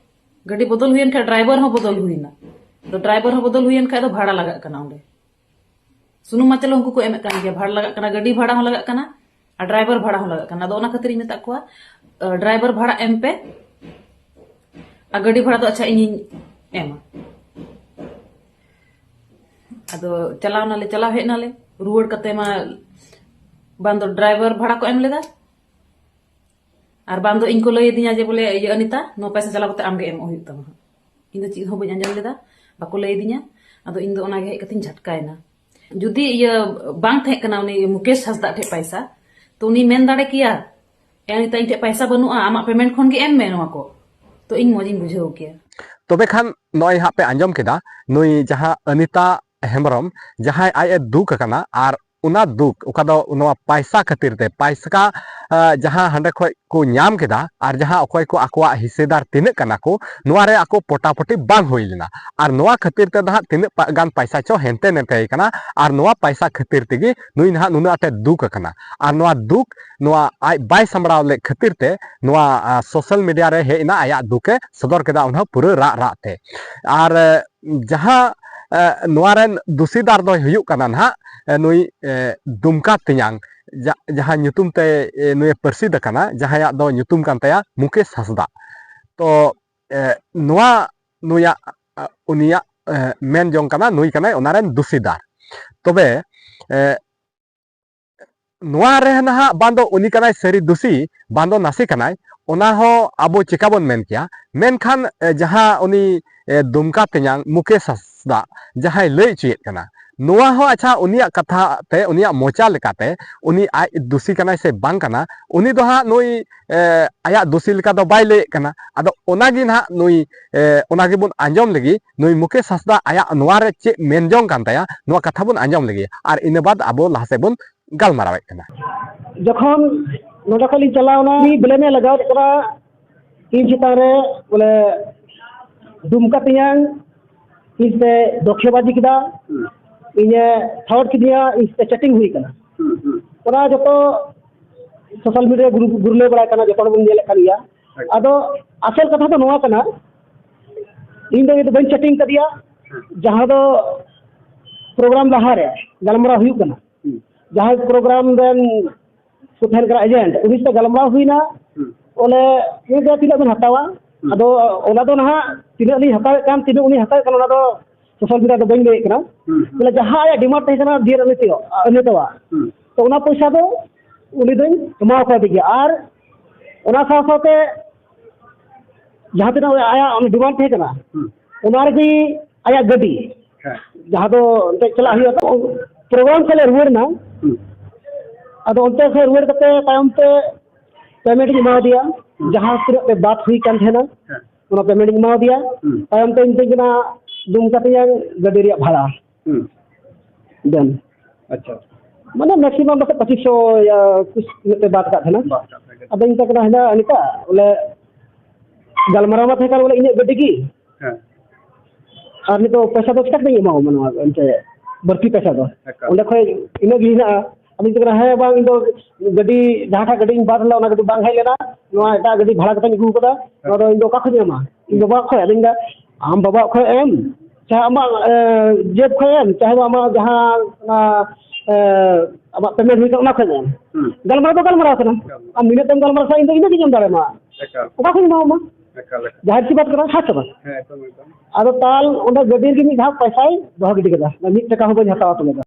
ᱜᱟᱹᱰᱤ ᱵᱚᱫᱚᱞ ᱦᱩᱭᱮᱱ ᱠᱷᱟᱱ ᱰᱨᱟᱭᱵᱷᱟᱨ ᱦᱚᱸ ᱵᱚᱫᱚᱞ ᱦᱩᱭᱱᱟ᱾ ᱟᱫᱚ ᱰᱨᱟᱭᱵᱷᱟᱨ ᱦᱚᱸ ᱵᱚᱫᱚᱞ ᱦᱩᱭᱮᱱ ᱠᱷᱟᱱ ᱫᱚ ᱵᱷᱟᱲᱟ ᱞᱟᱜᱟᱜ ᱠᱟᱱᱟ ᱚᱸᱰᱮ᱾ ᱥᱩᱱᱩᱢ ᱢᱟ ᱪᱚᱞᱚ ᱩᱱᱠᱩ ᱠᱚ ᱮᱢᱮᱫ ᱠᱟᱱ ᱜᱮᱭᱟ, ᱵᱷᱟᱲᱟ ᱞᱟᱜᱟᱜ ᱠᱟᱱᱟ, ᱜᱟᱹᱰᱤ ᱵᱷᱟᱲᱟ ᱦᱚᱸ ᱞᱟᱜᱟᱜ ᱠᱟᱱᱟ ᱟᱨ ᱰᱨᱟᱭᱵᱷᱟᱨ ᱵᱷᱟᱲᱟ ᱦᱚᱸ ᱞᱟᱜᱟᱜ ᱠᱟᱱᱟ᱾ ᱟᱫᱚ ᱚᱱᱟ ᱠᱷᱟᱹᱛᱤᱨ ᱤᱧ ᱢᱮᱛᱟᱜ ᱠᱚᱣᱟ, ᱰᱨᱟᱭᱵᱷᱟᱨ ᱵᱷᱟᱲᱟ ᱮᱢ ᱯᱮ ᱟᱨ ᱜᱟᱹᱰᱤ ᱵᱷᱟᱲᱟ ᱫᱚ ᱟᱪᱪᱷᱟ ᱤᱧᱤᱧ ᱮᱢᱟ᱾ ᱟᱫᱚ ᱪᱟᱞᱟᱣ ᱱᱟᱞᱮ, ᱪᱟᱞᱟᱣ ᱦᱮᱡ ᱱᱟᱞᱮ, ᱨᱩᱣᱟᱹᱲ ᱠᱟᱛᱮ ᱢᱟ ᱵᱟᱝ ᱫᱚ ᱰᱨᱟᱭᱵᱷᱟᱨ ᱵᱷᱟᱲᱟ ᱠᱚ ᱮᱢ ᱞᱮᱫᱟ, ᱟᱨ ᱵᱟᱝ ᱫᱚ ᱤᱧ ᱠᱚ ᱞᱟᱹᱭ ᱟᱹᱫᱤᱧᱟ ᱡᱮ ᱵᱚᱞᱮ, "ᱤᱭᱟᱹ ᱚᱱᱤᱛᱟ, ᱱᱚᱣᱟ ᱯᱚᱭᱥᱟ ᱪᱟᱞᱟᱣ ᱠᱟᱛᱮ ᱟᱢ ᱜᱮ ᱮᱢᱚᱜ ᱦᱩᱭᱩᱜ ᱛᱟᱢᱟ᱾" ᱤᱧ ᱫᱚ ᱪᱮᱫ ᱦᱚᱸ ᱵᱟᱹᱧ ᱟᱸᱡᱚᱢ ᱞᱮᱫᱟ, ᱵᱟᱠᱚ ᱞᱟᱹᱭ ᱟᱹᱫᱤᱧᱟ᱾ ᱟᱫᱚ ᱤᱧ ᱫᱚ ᱚᱱᱟ ᱜᱮ ᱦᱮᱡ ᱠᱟᱛᱮᱧ ᱡᱷᱟᱴᱠᱟᱭᱮᱱᱟ᱾ ᱡᱩᱫᱤ ᱤᱭᱟᱹ ᱵᱟᱝ ᱛᱟᱦᱮᱸ ᱠᱟᱱᱟ ᱩᱱᱤ ᱢᱩᱠᱮᱥ ᱦᱟᱸᱥᱫᱟ ᱴᱷᱮᱡ ᱯᱚᱭᱥᱟ, ᱛᱚ ᱩᱱᱤ ᱢᱮᱱ ᱫᱟᱲᱮ ᱠᱮᱭᱟ, ᱱᱤᱛᱚᱜ ᱤᱧ ᱴᱷᱮᱱ ᱯᱟᱭᱥᱟ ᱵᱟᱹᱱᱩᱜᱼᱟ, ᱟᱢᱟᱜ ᱯᱮᱢᱮᱱᱴ ᱠᱷᱚᱱ ᱜᱮ ᱮᱢ ᱢᱮ ᱱᱚᱣᱟ ᱠᱚ, ᱛᱚ ᱤᱧ ᱢᱚᱡᱽ ᱤᱧ ᱵᱩᱡᱷᱟᱹᱣ ᱠᱮᱭᱟ᱾ ᱛᱚᱵᱮ ᱠᱷᱟᱱ ᱱᱚᱜᱼᱚᱭ ᱦᱟᱸᱜ ᱯᱮ ᱟᱸᱡᱚᱢ ᱠᱮᱫᱟ, ᱱᱩᱭ ᱡᱟᱦᱟᱸ ᱚᱱᱤᱛᱟ ᱦᱮᱢᱵᱨᱚᱢ, ᱡᱟᱦᱟᱸᱭ ᱟᱡ ᱮ ᱫᱩᱠ ᱟᱠᱟᱱᱟ, ᱟᱨ ᱚᱱᱟ ᱫᱩᱠ ᱚᱠᱟ ᱫᱚ ᱱᱚᱣᱟ ᱯᱟᱭᱥᱟ ᱠᱷᱟᱹᱛᱤᱨ ᱛᱮ, ᱯᱟᱭᱥᱟ, ᱟ, ᱡᱟᱦᱟᱸ ᱦᱟᱸᱰᱮ ᱠᱷᱚᱡ ᱠᱚ ᱧᱟᱢ ᱠᱮᱫᱟ, ᱟᱨ ᱡᱟᱦᱟᱸ ᱚᱠᱚᱭ ᱠᱚ ᱟᱠᱚᱣᱟᱜ ᱦᱤᱥᱥᱮᱫᱟᱨ ᱛᱤᱱᱟᱹᱜ ᱠᱟᱱᱟ ᱠᱚ, ᱱᱚᱣᱟ ᱨᱮ ᱟᱠᱚ ᱯᱚᱴᱟᱯᱚᱴᱤ ᱵᱟᱝ ᱦᱩᱭ ᱞᱮᱱᱟ, ᱟᱨ ᱱᱚᱣᱟ ᱠᱷᱟᱹᱛᱤᱨ ᱛᱮ ᱱᱟᱦᱟᱜ ᱛᱤᱱᱟᱹᱜ ᱯᱟ-, ᱜᱟᱱ ᱯᱟᱭᱥᱟ ᱪᱚ ᱦᱮᱱᱛᱮ ᱱᱮᱛᱮ ᱠᱟᱱᱟ, ᱟᱨ ᱱᱚᱣᱟ ᱯᱟᱭᱥᱟ ᱠᱷᱟᱹᱛᱤᱨ ᱛᱮᱜᱮ ᱱᱩᱭ ᱱᱟᱦᱟᱜ ᱱᱩᱱᱟᱹᱜ ᱟᱸᱴᱮ ᱫᱩᱠ ᱟᱠᱟᱱᱟ, ᱟᱨ ᱱᱚᱣᱟ ᱫᱩᱠ ᱱᱚᱣᱟ ᱟᱡ ᱵᱟᱭ ᱥᱟᱢᱵᱲᱟᱣ ᱞᱮᱫ ᱠᱷᱟᱹᱛᱤᱨ ᱛᱮ ᱱᱚᱣᱟ, ᱟ, ᱥᱳᱥᱟᱞ ᱢᱤᱰᱤᱭᱟ ᱨᱮ ᱦᱮᱡ ᱮᱱᱟ, ᱟᱭᱟᱜ ᱫᱩᱠ ᱮ ᱥᱚᱫᱚᱨ ᱠᱮᱫᱟ, ᱚᱱᱟ ᱯᱩᱨᱟᱹ ᱨᱟᱜ ᱨᱟᱜ ᱛᱮ᱾ ᱟᱨ, ᱮ, ᱡᱟᱦᱟᱸ, ᱮ, ᱱᱚᱣᱟ ᱨᱮᱱ ᱫᱩᱥᱤᱫᱟᱨ ᱫᱚᱭ ᱦᱩᱭᱩᱜ ᱠᱟᱱᱟ ᱱᱟᱦᱟᱜ, ᱮ, ᱱᱩᱭ, ᱮ, ᱫᱩᱢᱠᱟ ᱛᱮᱧᱟᱝ, ᱡᱟ-, ᱡᱟᱦᱟᱸ ᱧᱩᱛᱩᱢ ᱛᱮ, ᱮ, ᱱᱩᱭᱮ ᱯᱟᱹᱨᱥᱤᱫ ᱟᱠᱟᱱᱟ, ᱡᱟᱦᱟᱸᱭᱟᱜ ᱫᱚ ᱧᱩᱛᱩᱢ ᱠᱟᱱ ᱛᱟᱭᱟ ᱢᱩᱠᱮᱥ ᱦᱟᱸᱥᱫᱟ᱾ ᱛᱚ, ᱮ, ᱱᱚᱣᱟ ᱱᱩᱭᱟᱜ, ᱟ, ᱩᱱᱤᱭᱟᱜ, ᱮ, ᱢᱮᱱ ᱡᱚᱝ ᱠᱟᱱᱟ, ᱱᱩᱭ ᱠᱟᱱᱟᱭ ᱚᱱᱟ ᱨᱮᱱ ᱫᱩᱥᱤᱫᱟᱨ᱾ ᱛᱚᱵᱮ, ᱮ, ᱱᱚᱣᱟ ᱨᱮ ᱱᱟᱦᱟᱜ ᱵᱟᱝ ᱫᱚ ᱩᱱᱤ ᱠᱟᱱᱟᱭ ᱥᱟᱹᱨᱤ ᱫᱩᱥᱤ, ᱵᱟᱝ ᱫᱚ ᱱᱟᱥᱮ ᱠᱟᱱᱟᱭ, ᱚᱱᱟ ᱦᱚᱸ ᱟᱵᱚ ᱪᱮᱠᱟ ᱵᱚᱱ ᱢᱮᱱ ᱠᱮᱭᱟ? ᱢᱮᱱᱠᱷᱟᱱ, ᱮ, ᱡᱟᱦᱟᱸ ᱩᱱᱤ, ᱮ, ᱫᱩᱢᱠᱟ ᱛᱮᱧᱟᱝ ᱢᱩᱠᱮᱥ ᱦᱟᱸᱥᱫᱟ ᱡᱟᱦᱟᱸᱭ ᱞᱟᱹᱭ ᱦᱚᱪᱚᱭᱮᱫ ᱠᱟᱱᱟ, ᱱᱚᱣᱟ ᱦᱚᱸ ᱟᱪᱪᱷᱟ, ᱩᱱᱤᱭᱟᱜ ᱠᱟᱛᱷᱟ ᱛᱮ, ᱩᱱᱤᱭᱟᱜ ᱢᱚᱪᱟ ᱞᱮᱠᱟᱛᱮ, ᱩᱱᱤ ᱟᱡ ᱫᱩᱥᱤ ᱠᱟᱱᱟᱭ ᱥᱮ ᱵᱟᱝ ᱠᱟᱱᱟ, ᱩᱱᱤ ᱫᱚ ᱦᱟᱸᱜ ᱱᱩᱭ, ᱮ, ᱟᱭᱟᱜ ᱫᱩᱥᱤ ᱞᱮᱠᱟ ᱫᱚ ᱵᱟᱭ ᱞᱟᱹᱭᱮᱫ ᱠᱟᱱᱟ᱾ ᱟᱫᱚ ᱚᱱᱟᱜᱮ ᱱᱟᱦᱟᱜ ᱱᱩᱭ, ᱮ, ᱚᱱᱟ ᱜᱮᱵᱚᱱ ᱟᱸᱡᱚᱢ ᱞᱮᱜᱮ, ᱱᱩᱭ ᱢᱩᱠᱮᱥ ᱦᱟᱸᱥᱫᱟ ᱟᱭᱟᱜ ᱱᱚᱣᱟ ᱨᱮ ᱪᱮᱫ ᱢᱮᱱ ᱡᱚᱝ ᱠᱟᱱ ᱛᱟᱭᱟ, ᱱᱚᱣᱟ ᱠᱟᱛᱷᱟ ᱵᱚᱱ ᱟᱸᱡᱚᱢ ᱞᱮᱜᱮ, ᱟᱨ ᱤᱱᱟᱹ ᱵᱟᱫ ᱟᱵᱚ ᱞᱟᱦᱟ ᱥᱮᱫ ᱵᱚᱱ ᱜᱟᱞᱢᱟᱨᱟᱣᱮᱫ ᱠᱟᱱᱟ᱾ ᱡᱚᱠᱷᱚᱱ ᱱᱚᱰᱮ ᱠᱷᱚᱱ ᱞᱤᱧ ᱪᱟᱞᱟᱣ ᱮᱱᱟ, ᱩᱱᱤ ᱵᱞᱮᱢ ᱮ ᱞᱟᱜᱟᱣ ᱠᱮᱫ ᱠᱟᱱᱟ ᱤᱧ ᱪᱮᱛᱟᱱ ᱨᱮ, ᱵᱚᱞᱮ ᱫᱩᱢᱠᱟ ᱛᱮᱧᱟᱝ ᱤᱧ ᱛᱮ ᱫᱚᱠᱷᱮᱵᱟᱡᱤ ᱠᱮᱫᱟ, ᱤᱧᱮ ᱛᱷᱟᱣᱟᱴ ᱠᱤᱫᱤᱧᱟ, ᱤᱧ ᱛᱮ ᱪᱮᱴᱤᱝ ᱦᱩᱭ ᱠᱟᱱᱟ᱾ ᱚᱱᱟ ᱡᱚᱛᱚ ᱥᱳᱥᱟᱞ ᱢᱤᱰᱤᱭᱟ ᱜᱩᱨᱩᱯ ᱜᱩᱨᱞᱟᱹᱣ ᱵᱟᱲᱟᱭ ᱠᱟᱱᱟ, ᱡᱚᱛᱚ ᱦᱚᱲ ᱵᱚᱱ ᱧᱮᱞᱮᱫ ᱠᱟᱱ ᱜᱮᱭᱟ᱾ ᱟᱫᱚ ᱟᱥᱚᱞ ᱠᱟᱛᱷᱟ ᱫᱚ ᱱᱚᱣᱟ ᱠᱟᱱᱟ, ᱤᱧ ᱫᱚ, ᱤᱧ ᱫᱚ ᱵᱟᱹᱧ ᱪᱮᱴᱤᱝ ᱠᱟᱫᱮᱭᱟ᱾ ᱡᱟᱦᱟᱸ ᱫᱚ ᱯᱨᱳᱜᱨᱟᱢ ᱞᱟᱦᱟᱨᱮ ᱜᱟᱞᱢᱟᱨᱟᱣ ᱦᱩᱭᱩᱜ ᱠᱟᱱᱟ, ᱡᱟᱦᱟᱸᱭ ᱯᱨᱳᱜᱨᱟᱢ ᱨᱮᱱ ᱠᱚ ᱛᱟᱦᱮᱱ ᱠᱟᱱᱟ ᱮᱡᱮᱱᱴ, ᱩᱱᱤ ᱥᱟᱶ ᱜᱟᱞᱢᱟᱨᱟᱣ ᱦᱩᱭᱱᱟ᱾ ᱚᱱᱮ ᱤᱱᱠᱟᱹ ᱛᱤᱱᱟᱹᱜ ᱵᱮᱱ ᱦᱟᱛᱟᱣᱟ? ᱟᱫᱚ ᱚᱱᱟ ᱫᱚ ᱱᱟᱦᱟᱜ ᱛᱤᱱᱟᱹᱜ ᱞᱤᱧ ᱦᱟᱛᱟᱣᱮᱫ ᱠᱟᱱ, ᱛᱤᱱᱟᱹᱜ ᱩᱱᱤ ᱦᱟᱛᱟᱣᱮᱫ ᱠᱟᱱ, ᱚᱱᱟ ᱫᱚ ᱥᱳᱥᱟᱞ ᱢᱤᱰᱤᱭᱟ ᱫᱚ ᱵᱟᱹᱧ ᱞᱟᱹᱭᱮᱫ ᱠᱟᱱᱟ᱾ ᱵᱚᱞᱮ ᱡᱟᱦᱟᱸ ᱟᱭᱟᱜ ᱰᱤᱢᱟᱱᱰ ᱛᱟᱦᱮᱸ ᱠᱟᱱᱟ ᱰᱤᱭᱟᱨ ᱚᱱᱤᱛᱟᱣᱟᱜ, ᱚᱱᱤᱛᱟᱣᱟᱜ, ᱛᱚ ᱚᱱᱟ ᱯᱚᱭᱥᱟ ᱫᱚ ᱩᱱᱤ ᱫᱚᱧ ᱮᱢᱟ ᱠᱟᱣᱫᱮ ᱜᱮᱭᱟ᱾ ᱟᱨ ᱚᱱᱟ ᱥᱟᱶ ᱥᱟᱶᱛᱮ ᱡᱟᱦᱟᱸ ᱛᱤᱱᱟᱹᱜ ᱟᱭᱟᱜ ᱚᱱᱟ ᱰᱤᱢᱟᱱᱰ ᱛᱟᱦᱮᱸ ᱠᱟᱱᱟ, ᱚᱱᱟ ᱨᱮᱜᱮ ᱟᱭᱟᱜ ᱜᱟᱹᱰᱤ, ᱡᱟᱦᱟᱸ ᱫᱚ ᱮᱱᱛᱮᱫ ᱪᱟᱞᱟᱜ ᱦᱩᱭᱩᱜᱼᱟ, ᱛᱚ ᱯᱨᱳᱜᱨᱟᱢ ᱠᱷᱚᱱ ᱞᱮ ᱨᱩᱣᱟᱹᱲ ᱮᱱᱟ᱾ ᱟᱫᱚ ᱚᱱᱛᱮ ᱠᱷᱚᱱ ᱨᱩᱣᱟᱹᱲ ᱠᱟᱛᱮ ᱛᱟᱭᱚᱢ ᱛᱮ ᱯᱮᱢᱮᱱᱴ ᱤᱧ ᱮᱢᱟᱣᱟᱫᱮᱭᱟ, ᱦᱩᱸ᱾ ᱡᱟᱦᱟᱸ ᱛᱤᱱᱟᱹᱜ ᱛᱮ ᱵᱟᱫ ᱦᱩᱭ ᱠᱟᱱ ᱛᱟᱦᱮᱱᱟ, ᱦᱮᱸ᱾ ᱚᱱᱟ ᱯᱮᱢᱮᱱᱴ ᱤᱧ ᱮᱢᱟᱣᱟᱫᱮᱭᱟ᱾ ᱦᱩᱸ᱾ ᱛᱟᱭᱚᱢ ᱛᱮ ᱢᱤᱛᱟᱹᱧ ᱠᱟᱱᱟ, "ᱫᱩᱢᱠᱟ ᱛᱮᱭᱟᱝ ᱜᱟᱹᱰᱤ ᱨᱮᱭᱟᱜ ᱵᱷᱟᱲᱟ ᱦᱩᱸ᱾ ᱫᱮᱱ᱾" ᱟᱪᱪᱷᱟ᱾ ᱢᱟᱱᱮ ᱢᱮᱠᱥᱤᱢᱟᱢ ᱯᱟᱥᱮᱡ ᱯᱚᱸᱪᱤᱥ ᱥᱚ ᱭᱟ ᱠᱩᱪ ᱛᱤᱱᱟᱹᱜ ᱛᱮ ᱵᱟᱫ ᱠᱟᱜ ᱛᱟᱦᱮᱱᱟ᱾ ᱵᱟᱫ ᱠᱟᱜ ᱛᱟᱦᱮᱱᱟ᱾ ᱟᱫᱚᱧ ᱢᱮᱛᱟᱭ ᱠᱟᱱᱟ, "ᱦᱮᱸ, ᱱᱤᱝᱠᱟ ᱵᱚᱞᱮ ᱜᱟᱞᱢᱟᱨᱟᱣ ᱢᱟ ᱛᱟᱦᱮᱸ ᱠᱟᱱ ᱵᱚᱞᱮ ᱤᱧᱟᱹᱜ ᱜᱟᱹᱰᱤ ᱜᱮ, ᱦᱮᱸ᱾ ᱟᱨ ᱱᱤᱛᱚᱜ ᱯᱚᱭᱥᱟ ᱫᱚ ᱪᱤᱠᱟ ᱛᱤᱧ ᱮᱢᱟᱣᱟᱢᱟ ᱱᱚᱣᱟ ᱮᱱᱛᱮ ᱵᱟᱹᱲᱛᱤ ᱯᱚᱭᱥᱟ ᱫᱚ? ᱮᱠᱟᱞ᱾ ᱚᱸᱰᱮ ᱠᱷᱚᱡ ᱤᱱᱟᱹᱜ ᱜᱮ ᱦᱮᱱᱟᱜᱼᱟ?" ᱟᱫᱚᱧ ᱢᱮᱛᱟᱭ ᱠᱟᱱᱟ, "ᱦᱮᱸ, ᱵᱟᱝ, ᱤᱧ ᱫᱚ ᱜᱟᱹᱰᱤ, ᱡᱟᱦᱟᱸᱴᱟᱜ ᱜᱟᱹᱰᱤᱧ ᱵᱟᱫ ᱞᱮᱫᱟ, ᱚᱱᱟ ᱜᱟᱹᱰᱤ ᱵᱟᱝ ᱦᱮᱡ ᱞᱮᱱᱟ, ᱱᱚᱣᱟ ᱮᱴᱟᱜ ᱜᱟᱹᱰᱤ ᱵᱷᱟᱲᱟ ᱠᱟᱛᱮᱧ ᱟᱹᱜᱩ ᱠᱟᱫᱟ, ᱱᱚᱣᱟ ᱫᱚ ᱤᱧ ᱫᱚ ᱚᱠᱟ ᱠᱷᱚᱡ ᱤᱧ ᱮᱢᱟ? ᱤᱧ ᱵᱟᱵᱟᱣᱟᱜ ᱠᱷᱚᱡ?" ᱟᱫᱚᱧ ᱢᱮᱱᱫᱟ, "ᱟᱢ ᱵᱟᱵᱟᱣᱟᱜ ᱠᱷᱚᱡ ᱮᱢ, ᱪᱟᱦᱮ ᱟᱢᱟᱜ, ᱮ, ᱡᱮᱵᱽ ᱠᱷᱚᱡ ᱮᱢ, ᱪᱟᱦᱮ ᱫᱚ ᱟᱢᱟᱜ ᱡᱟᱦᱟᱸ, ᱚᱱᱟ, ᱮ, ᱟᱢᱟᱜ ᱯᱮᱢᱮᱱᱴ ᱦᱩᱭ ᱠᱟᱱᱟ, ᱚᱱᱟ ᱠᱷᱚᱡ ᱮᱢ᱾ ᱦᱩᱸ᱾ ᱜᱟᱞᱢᱟᱨᱟᱣ ᱫᱚ ᱜᱟᱞᱢᱟᱨᱟᱣ ᱠᱟᱱᱟ᱾ ᱜᱟᱞᱢᱟᱨᱟᱣ᱾ ᱟᱢ ᱱᱤᱱᱟᱹᱜ ᱛᱮᱢ ᱜᱟᱞᱢᱟᱨᱟᱣ ᱠᱷᱟᱱ ᱤᱧ ᱫᱚ ᱤᱱᱟᱹᱜ ᱜᱤᱧ ᱮᱢ ᱫᱟᱲᱮᱭᱟᱢᱟ᱾ ᱮᱠᱟᱞ᱾ ᱚᱠᱟ ᱠᱷᱚᱡ ᱤᱧ ᱮᱢᱟᱢᱟ?" ᱮᱠᱟᱞ, ᱮᱠᱟᱞ᱾ ᱡᱟᱦᱮᱨ ᱥᱮ ᱵᱟᱫ ᱠᱟᱫᱟ, ᱦᱮᱸ ᱥᱮ ᱵᱟᱝ? ᱦᱮᱸ, ᱮᱠᱫᱚᱢ, ᱮᱠᱫᱚᱢ᱾ ᱟᱫᱚ ᱛᱟᱞ ᱚᱸᱰᱮ ᱜᱟᱹᱰᱤ ᱨᱮᱜᱮ ᱢᱤᱫ ᱫᱷᱟᱣ ᱯᱚᱭᱥᱟᱭ ᱫᱚᱦᱚ ᱜᱤᱰᱤ ᱠᱮᱫᱟ, ᱢᱤᱫ ᱴᱟᱠᱟ ᱦᱚᱸ ᱵᱟᱹᱧ ᱦᱟᱛᱟᱣ ᱦᱚᱴᱚ ᱞᱮᱫᱟ᱾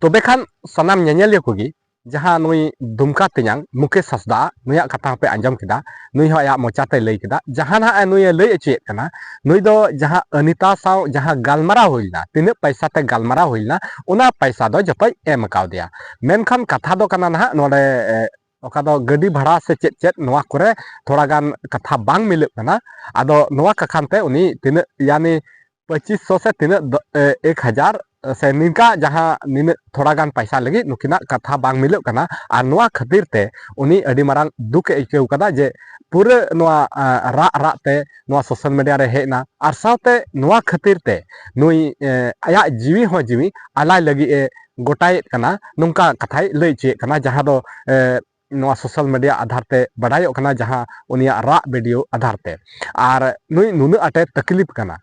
ᱛᱚᱵᱮ ᱠᱷᱟᱱ ᱥᱟᱱᱟᱢ ᱧᱮᱧᱮᱞᱤᱭᱟᱹ ᱠᱚᱜᱮ, ᱡᱟᱦᱟᱸ ᱱᱩᱭ ᱫᱩᱢᱠᱟ ᱛᱮᱧᱟᱝ ᱢᱩᱠᱮᱥ ᱦᱟᱸᱥᱫᱟ, ᱱᱩᱭᱟᱜ ᱠᱟᱛᱷᱟ ᱦᱚᱸᱯᱮ ᱟᱸᱡᱚᱢ ᱠᱮᱫᱟ, ᱱᱩᱭ ᱦᱚᱸ ᱟᱭᱟᱜ ᱢᱚᱪᱟᱛᱮᱭ ᱞᱟᱹᱭ ᱠᱮᱫᱟ, ᱡᱟᱦᱟᱸ ᱱᱟᱦᱟᱜ ᱱᱩᱭᱮ ᱞᱟᱹᱭ ᱦᱚᱪᱚᱭᱮᱫ ᱠᱟᱱᱟ, ᱱᱩᱭ ᱫᱚ ᱡᱟᱦᱟᱸ ᱚᱱᱤᱛᱟ ᱥᱟᱶ ᱡᱟᱦᱟᱸ ᱜᱟᱞᱢᱟᱨᱟᱣ ᱦᱩᱭ ᱞᱮᱱᱟ, ᱛᱤᱱᱟᱹᱜ ᱯᱚᱭᱥᱟ ᱛᱮ ᱜᱟᱞᱢᱟᱨᱟᱣ ᱦᱩᱭ ᱞᱮᱱᱟ, ᱚᱱᱟ ᱯᱚᱭᱥᱟ ᱫᱚ ᱡᱚᱛᱚᱭ ᱮᱢ ᱠᱟᱣᱫᱮᱭᱟ᱾ ᱢᱮᱱᱠᱷᱟᱱ ᱠᱟᱛᱷᱟ ᱫᱚ ᱠᱟᱱᱟ ᱱᱟᱦᱟᱜ ᱱᱚᱰᱮ, ᱮ, ᱚᱠᱟ ᱫᱚ ᱜᱟᱹᱰᱤ ᱵᱷᱟᱲᱟ ᱥᱮ ᱪᱮᱫ ᱪᱮᱫ, ᱱᱚᱣᱟ ᱠᱚᱨᱮ ᱛᱷᱚᱲᱟ ᱜᱟᱱ ᱠᱟᱛᱷᱟ ᱵᱟᱝ ᱢᱤᱞᱟᱹᱜ ᱠᱟᱱᱟ᱾ ᱟᱫᱚ ᱱᱚᱣᱟ ᱠᱟᱠᱷᱟᱱ ᱛᱮ ᱩᱱᱤ ᱛᱤᱱᱟᱹᱜ, ᱭᱟᱱᱤ ᱯᱚᱸᱪᱤᱥ ᱥᱚ ᱥᱮ ᱛᱤᱱᱟᱹᱜ ᱫᱚ, ᱮ, ᱮᱠ ᱦᱟᱡᱟᱨ ᱥᱮ ᱱᱤᱝᱠᱟ ᱡᱟᱦᱟᱸ ᱱᱤᱱᱟᱹᱜ ᱛᱷᱚᱲᱟ ᱜᱟᱱ ᱯᱟᱭᱥᱟ ᱞᱟᱹᱜᱤᱫ ᱱᱩᱠᱤᱱᱟᱜ ᱠᱟᱛᱷᱟ ᱵᱟᱝ ᱢᱤᱞᱟᱹᱜ ᱠᱟᱱᱟ᱾ ᱟᱨ ᱱᱚᱣᱟ ᱠᱷᱟᱹᱛᱤᱨ ᱛᱮ ᱩᱱᱤ ᱟᱹᱰᱤ ᱢᱟᱨᱟᱝ ᱫᱩᱠ ᱮ ᱟᱹᱭᱠᱟᱹᱣ ᱠᱟᱫᱟ, ᱡᱮ ᱯᱩᱨᱟᱹ ᱱᱚᱣᱟ, ᱟ, ᱨᱟᱜ ᱨᱟᱜ ᱛᱮ ᱱᱚᱣᱟ ᱥᱳᱥᱟᱞ ᱢᱤᱰᱤᱭᱟ ᱨᱮ ᱦᱮᱡ ᱮᱱᱟ᱾ ᱟᱨ ᱥᱟᱶᱛᱮ ᱱᱚᱣᱟ ᱠᱷᱟᱹᱛᱤᱨ ᱛᱮ ᱱᱩᱭ, ᱮ, ᱟᱭᱟᱜ ᱡᱤᱣᱤ ᱦᱚᱸ ᱡᱤᱣᱤ ᱟᱞᱟᱭ ᱞᱟᱹᱜᱤᱫ ᱮ ᱜᱚᱴᱟᱭᱮᱫ ᱠᱟᱱᱟ, ᱱᱚᱝᱠᱟ ᱠᱟᱛᱷᱟᱭ ᱞᱟᱹᱭ ᱦᱚᱪᱚᱭᱮᱫ ᱠᱟᱱᱟ, ᱡᱟᱦᱟᱸ ᱫᱚ, ᱮ, ᱱᱚᱣᱟ ᱥᱳᱥᱟᱞ ᱢᱤᱰᱤᱭᱟ ᱟᱫᱷᱟᱨ ᱛᱮ ᱵᱟᱰᱟᱭᱚᱜ ᱠᱟᱱᱟ, ᱡᱟᱦᱟᱸ ᱩᱱᱤᱭᱟᱜ ᱨᱟᱜ ᱵᱷᱤᱰᱤᱭᱳ ᱟᱫᱷᱟᱨ ᱛᱮ᱾ ᱟᱨ ᱱᱩᱭ ᱱᱩᱱᱟᱹᱜ ᱟᱸᱴᱮ ᱛᱟᱠᱞᱤᱯ ᱠᱟᱱᱟ᱾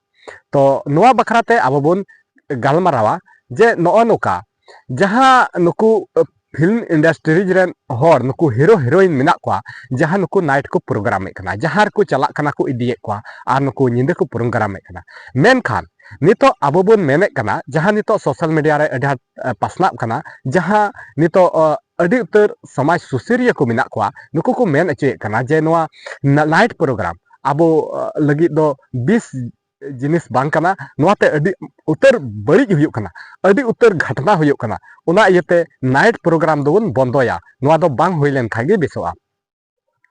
ᱛᱚ ᱱᱚᱣᱟ ᱵᱟᱠᱷᱨᱟ ᱛᱮ ᱟᱵᱚ ᱵᱚᱱ ᱜᱟᱞᱢᱟᱨᱟᱣᱟ ᱡᱮ ᱱᱚᱜᱼᱚ ᱱᱚᱝᱠᱟ ᱡᱟᱦᱟᱸ ᱱᱩᱠᱩ ᱯᱷᱤᱞᱢ ᱤᱱᱰᱟᱥᱴᱨᱤᱡᱽ ᱨᱮᱱ ᱦᱚᱲ, ᱱᱩᱠᱩ ᱦᱤᱨᱳ ᱦᱤᱨᱳᱭᱤᱱ ᱢᱮᱱᱟᱜ ᱠᱚᱣᱟ, ᱡᱟᱦᱟᱸ ᱱᱩᱠᱩ ᱱᱟᱭᱤᱴ ᱠᱚ ᱯᱨᱳᱜᱨᱟᱢᱮᱫ ᱠᱟᱱᱟ, ᱡᱟᱦᱟᱸ ᱨᱮᱠᱚ ᱪᱟᱞᱟᱜ ᱠᱟᱱᱟ ᱠᱚ ᱤᱫᱤᱭᱮᱫ ᱠᱚᱣᱟ, ᱟᱨ ᱱᱩᱠᱩ ᱧᱤᱫᱟᱹ ᱠᱚ ᱯᱨᱳᱜᱨᱟᱢᱮᱫ ᱠᱟᱱᱟ᱾ ᱢᱮᱱᱠᱷᱟᱱ ᱱᱤᱛᱚᱜ ᱟᱵᱚ ᱵᱚᱱ ᱢᱮᱱᱮᱫ ᱠᱟᱱᱟ, ᱡᱟᱦᱟᱸ ᱱᱤᱛᱚᱜ ᱥᱳᱥᱟᱞ ᱢᱤᱰᱤᱭᱟ ᱨᱮ ᱟᱹᱰᱤ ᱟᱸᱴ, ᱮ, ᱯᱟᱥᱱᱟᱜ ᱠᱟᱱᱟ, ᱡᱟᱦᱟᱸ ᱱᱤᱛᱚᱜ, ᱚ, ᱟᱹᱰᱤ ᱩᱛᱟᱹᱨ ᱥᱚᱢᱟᱡᱽ ᱥᱩᱥᱟᱹᱨᱤᱭᱟᱹ ᱠᱚ ᱢᱮᱱᱟᱜ ᱠᱚᱣᱟ, ᱱᱩᱠᱩ ᱠᱚ ᱢᱮᱱ ᱦᱚᱪᱚᱭᱮᱫ ᱠᱟᱱᱟ ᱡᱮ ᱱᱚᱣᱟ ᱱᱟ-, ᱱᱟᱭᱤᱴ ᱯᱨᱳᱜᱨᱟᱢ ᱟᱵᱚ, ᱚ, ᱞᱟᱹᱜᱤᱫ ᱫᱚ ᱵᱤᱥ ᱡᱤᱱᱤᱥ ᱵᱟᱝ ᱠᱟᱱᱟ, ᱱᱚᱣᱟᱛᱮ ᱟᱹᱰᱤ ᱩᱛᱟᱹᱨ ᱵᱟᱹᱲᱤᱡ ᱦᱩᱭᱩᱜ ᱠᱟᱱᱟ, ᱟᱹᱰᱤ ᱩᱛᱟᱹᱨ ᱜᱷᱟᱴᱱᱟ ᱦᱩᱭᱩᱜ ᱠᱟᱱᱟ᱾ ᱚᱱᱟ ᱤᱭᱟᱹᱛᱮ ᱱᱟᱭᱤᱴ ᱯᱨᱳᱜᱨᱟᱢ ᱫᱚᱵᱚᱱ ᱵᱚᱱᱫᱚᱭᱟ, ᱱᱚᱣᱟ ᱫᱚ ᱵᱟᱝ ᱦᱩᱭ ᱞᱮᱱᱠᱷᱟᱱ ᱜᱮ ᱵᱮᱥᱚᱜᱼᱟ᱾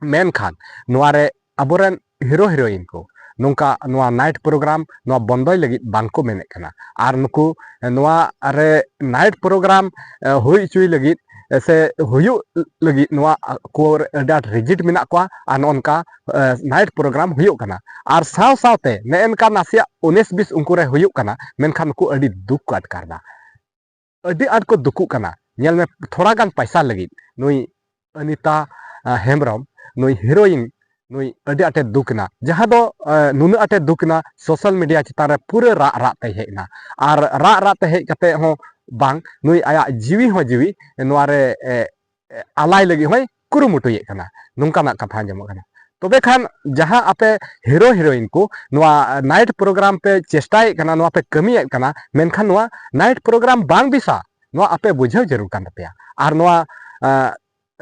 ᱢᱮᱱᱠᱷᱟᱱ ᱱᱚᱣᱟ ᱨᱮ ᱟᱵᱚᱨᱮᱱ ᱦᱤᱨᱳ ᱦᱤᱨᱳᱭᱤᱱ ᱠᱚ ᱱᱚᱝᱠᱟ ᱱᱚᱣᱟ ᱱᱟᱭᱤᱴ ᱯᱨᱳᱜᱨᱟᱢ ᱱᱚᱣᱟ ᱵᱚᱱᱫᱚᱭ ᱞᱟᱹᱜᱤᱫ ᱵᱟᱝᱠᱚ ᱢᱮᱱᱮᱫ ᱠᱟᱱᱟ᱾ ᱟᱨ ᱱᱩᱠᱩ ᱱᱚᱣᱟ ᱨᱮ ᱱᱟᱭᱤᱴ ᱯᱨᱳᱜᱨᱟᱢ ᱦᱩᱭ ᱦᱚᱪᱚᱭ ᱞᱟᱹᱜᱤᱫ ᱥᱮ ᱦᱩᱭᱩᱜ ᱞᱟᱹᱜᱤᱫ ᱱᱚᱣᱟ ᱠᱚ ᱟᱹᱰᱤ ᱟᱸᱴ ᱨᱤᱡᱤᱴ ᱢᱮᱱᱟᱜ ᱠᱚᱣᱟ᱾ ᱟᱨ ᱱᱚᱜᱼᱚ ᱱᱚᱝᱠᱟ ᱱᱟᱭᱤᱴ ᱯᱨᱳᱜᱨᱟᱢ ᱦᱩᱭᱩᱜ ᱠᱟᱱᱟ᱾ ᱟᱨ ᱥᱟᱶ ᱥᱟᱶᱛᱮ ᱱᱮᱜᱼᱮ ᱱᱚᱝᱠᱟ ᱱᱟᱥᱮᱭᱟᱜ ᱩᱱᱤᱥ ᱵᱤᱥ ᱩᱱᱠᱩ ᱨᱮ ᱦᱩᱭᱩᱜ ᱠᱟᱱᱟ, ᱢᱮᱱᱠᱷᱟᱱ ᱱᱩᱠᱩ ᱟᱹᱰᱤ ᱫᱩᱠ ᱠᱚ ᱟᱴᱠᱟᱨ ᱮᱫᱟ, ᱟᱹᱰᱤ ᱟᱸᱴ ᱠᱚ ᱫᱩᱠᱩᱜ ᱠᱟᱱᱟ᱾ ᱧᱮᱞ ᱢᱮ, ᱛᱷᱚᱲᱟ ᱜᱟᱱ ᱯᱟᱭᱥᱟ ᱞᱟᱹᱜᱤᱫ ᱱᱩᱭ ᱚᱱᱤᱛᱟ ᱟᱸ, ᱦᱮᱢᱵᱨᱚᱢ, ᱱᱩᱭ ᱦᱤᱨᱳᱭᱤᱱ, ᱱᱩᱭ ᱟᱹᱰᱤ ᱟᱸᱴᱮ ᱫᱩᱠ ᱮᱱᱟ᱾ ᱡᱟᱦᱟᱸ ᱫᱚ ᱟᱸ, ᱱᱩᱱᱟᱹᱜ ᱟᱸᱴᱮ ᱫᱩᱠ ᱮᱱᱟ, ᱥᱳᱥᱟᱞ ᱢᱤᱰᱤᱭᱟ ᱪᱮᱛᱟᱱ ᱨᱮ ᱯᱩᱨᱟᱹ ᱨᱟᱜ ᱨᱟᱜ ᱛᱮᱭ ᱦᱮᱡ ᱮᱱᱟ᱾ ᱟᱨ ᱨᱟᱜ ᱨᱟᱜ ᱛᱮ ᱦᱮᱡ ᱠᱟᱛᱮ ᱦᱚᱸ ᱵᱟᱝ, ᱱᱩᱭ ᱟᱭᱟᱜ ᱡᱤᱣᱤ ᱦᱚᱸ ᱡᱤᱣᱤ ᱱᱚᱣᱟ ᱨᱮ ᱮ, ᱮ, ᱟᱞᱟᱭ ᱞᱟᱹᱜᱤᱫ ᱦᱚᱸᱭ ᱠᱩᱨᱩᱢᱩᱴᱩᱭᱮᱫ ᱠᱟᱱᱟ, ᱱᱚᱝᱠᱟᱱᱟᱜ ᱠᱟᱛᱷᱟ ᱟᱸᱡᱚᱢᱚᱜ ᱠᱟᱱᱟ᱾ ᱛᱚᱵᱮ ᱠᱷᱟᱱ ᱡᱟᱦᱟᱸ ᱟᱯᱮ ᱦᱤᱨᱳ ᱦᱤᱨᱳᱭᱤᱱ ᱠᱚ ᱱᱚᱣᱟ ᱱᱟᱭᱤᱴ ᱯᱨᱳᱜᱨᱟᱢ ᱯᱮ ᱪᱮᱥᱴᱟᱭᱮᱫ ᱠᱟᱱᱟ, ᱱᱚᱣᱟ ᱯᱮ ᱠᱟᱹᱢᱤᱭᱮᱫ ᱠᱟᱱᱟ, ᱢᱮᱱᱠᱷᱟᱱ ᱱᱚᱣᱟ ᱱᱟᱭᱤᱴ ᱯᱨᱳᱜᱨᱟᱢ ᱵᱟᱝ ᱵᱮᱥᱟ, ᱱᱚᱣᱟ ᱟᱯᱮ ᱵᱩᱡᱷᱟᱹᱣ ᱡᱟᱹᱨᱩᱲ ᱠᱟᱱ ᱛᱟᱯᱮᱭᱟ᱾ ᱟᱨ ᱱᱚᱣᱟ ᱟᱸ,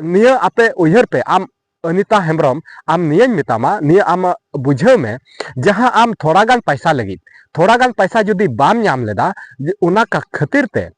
ᱱᱤᱭᱟᱹ ᱟᱯᱮ ᱩᱭᱦᱟᱹᱨ ᱯᱮ, ᱟᱢ ᱚᱱᱤᱛᱟ ᱦᱮᱢᱵᱨᱚᱢ, ᱟᱢ ᱱᱤᱭᱟᱹᱧ ᱢᱮᱛᱟᱢᱟ, ᱱᱤᱭᱟᱹ ᱟᱢ ᱵᱩᱡᱷᱟᱹᱣ ᱢᱮ, ᱡᱟᱦᱟᱸ ᱟᱢ ᱛᱷᱚᱲᱟ ᱜᱟᱱ ᱯᱟᱭᱥᱟ ᱞᱟᱹᱜᱤᱫ, ᱛᱷᱚᱲᱟ ᱜᱟᱱ ᱯᱟᱭᱥᱟ ᱡᱩᱫᱤ ᱵᱟᱢ ᱧᱟᱢ ᱞᱮᱫᱟ, ᱡᱮ ᱚᱱᱟ ᱠᱟ-, ᱠᱷᱟᱹᱛᱤᱨ ᱛᱮ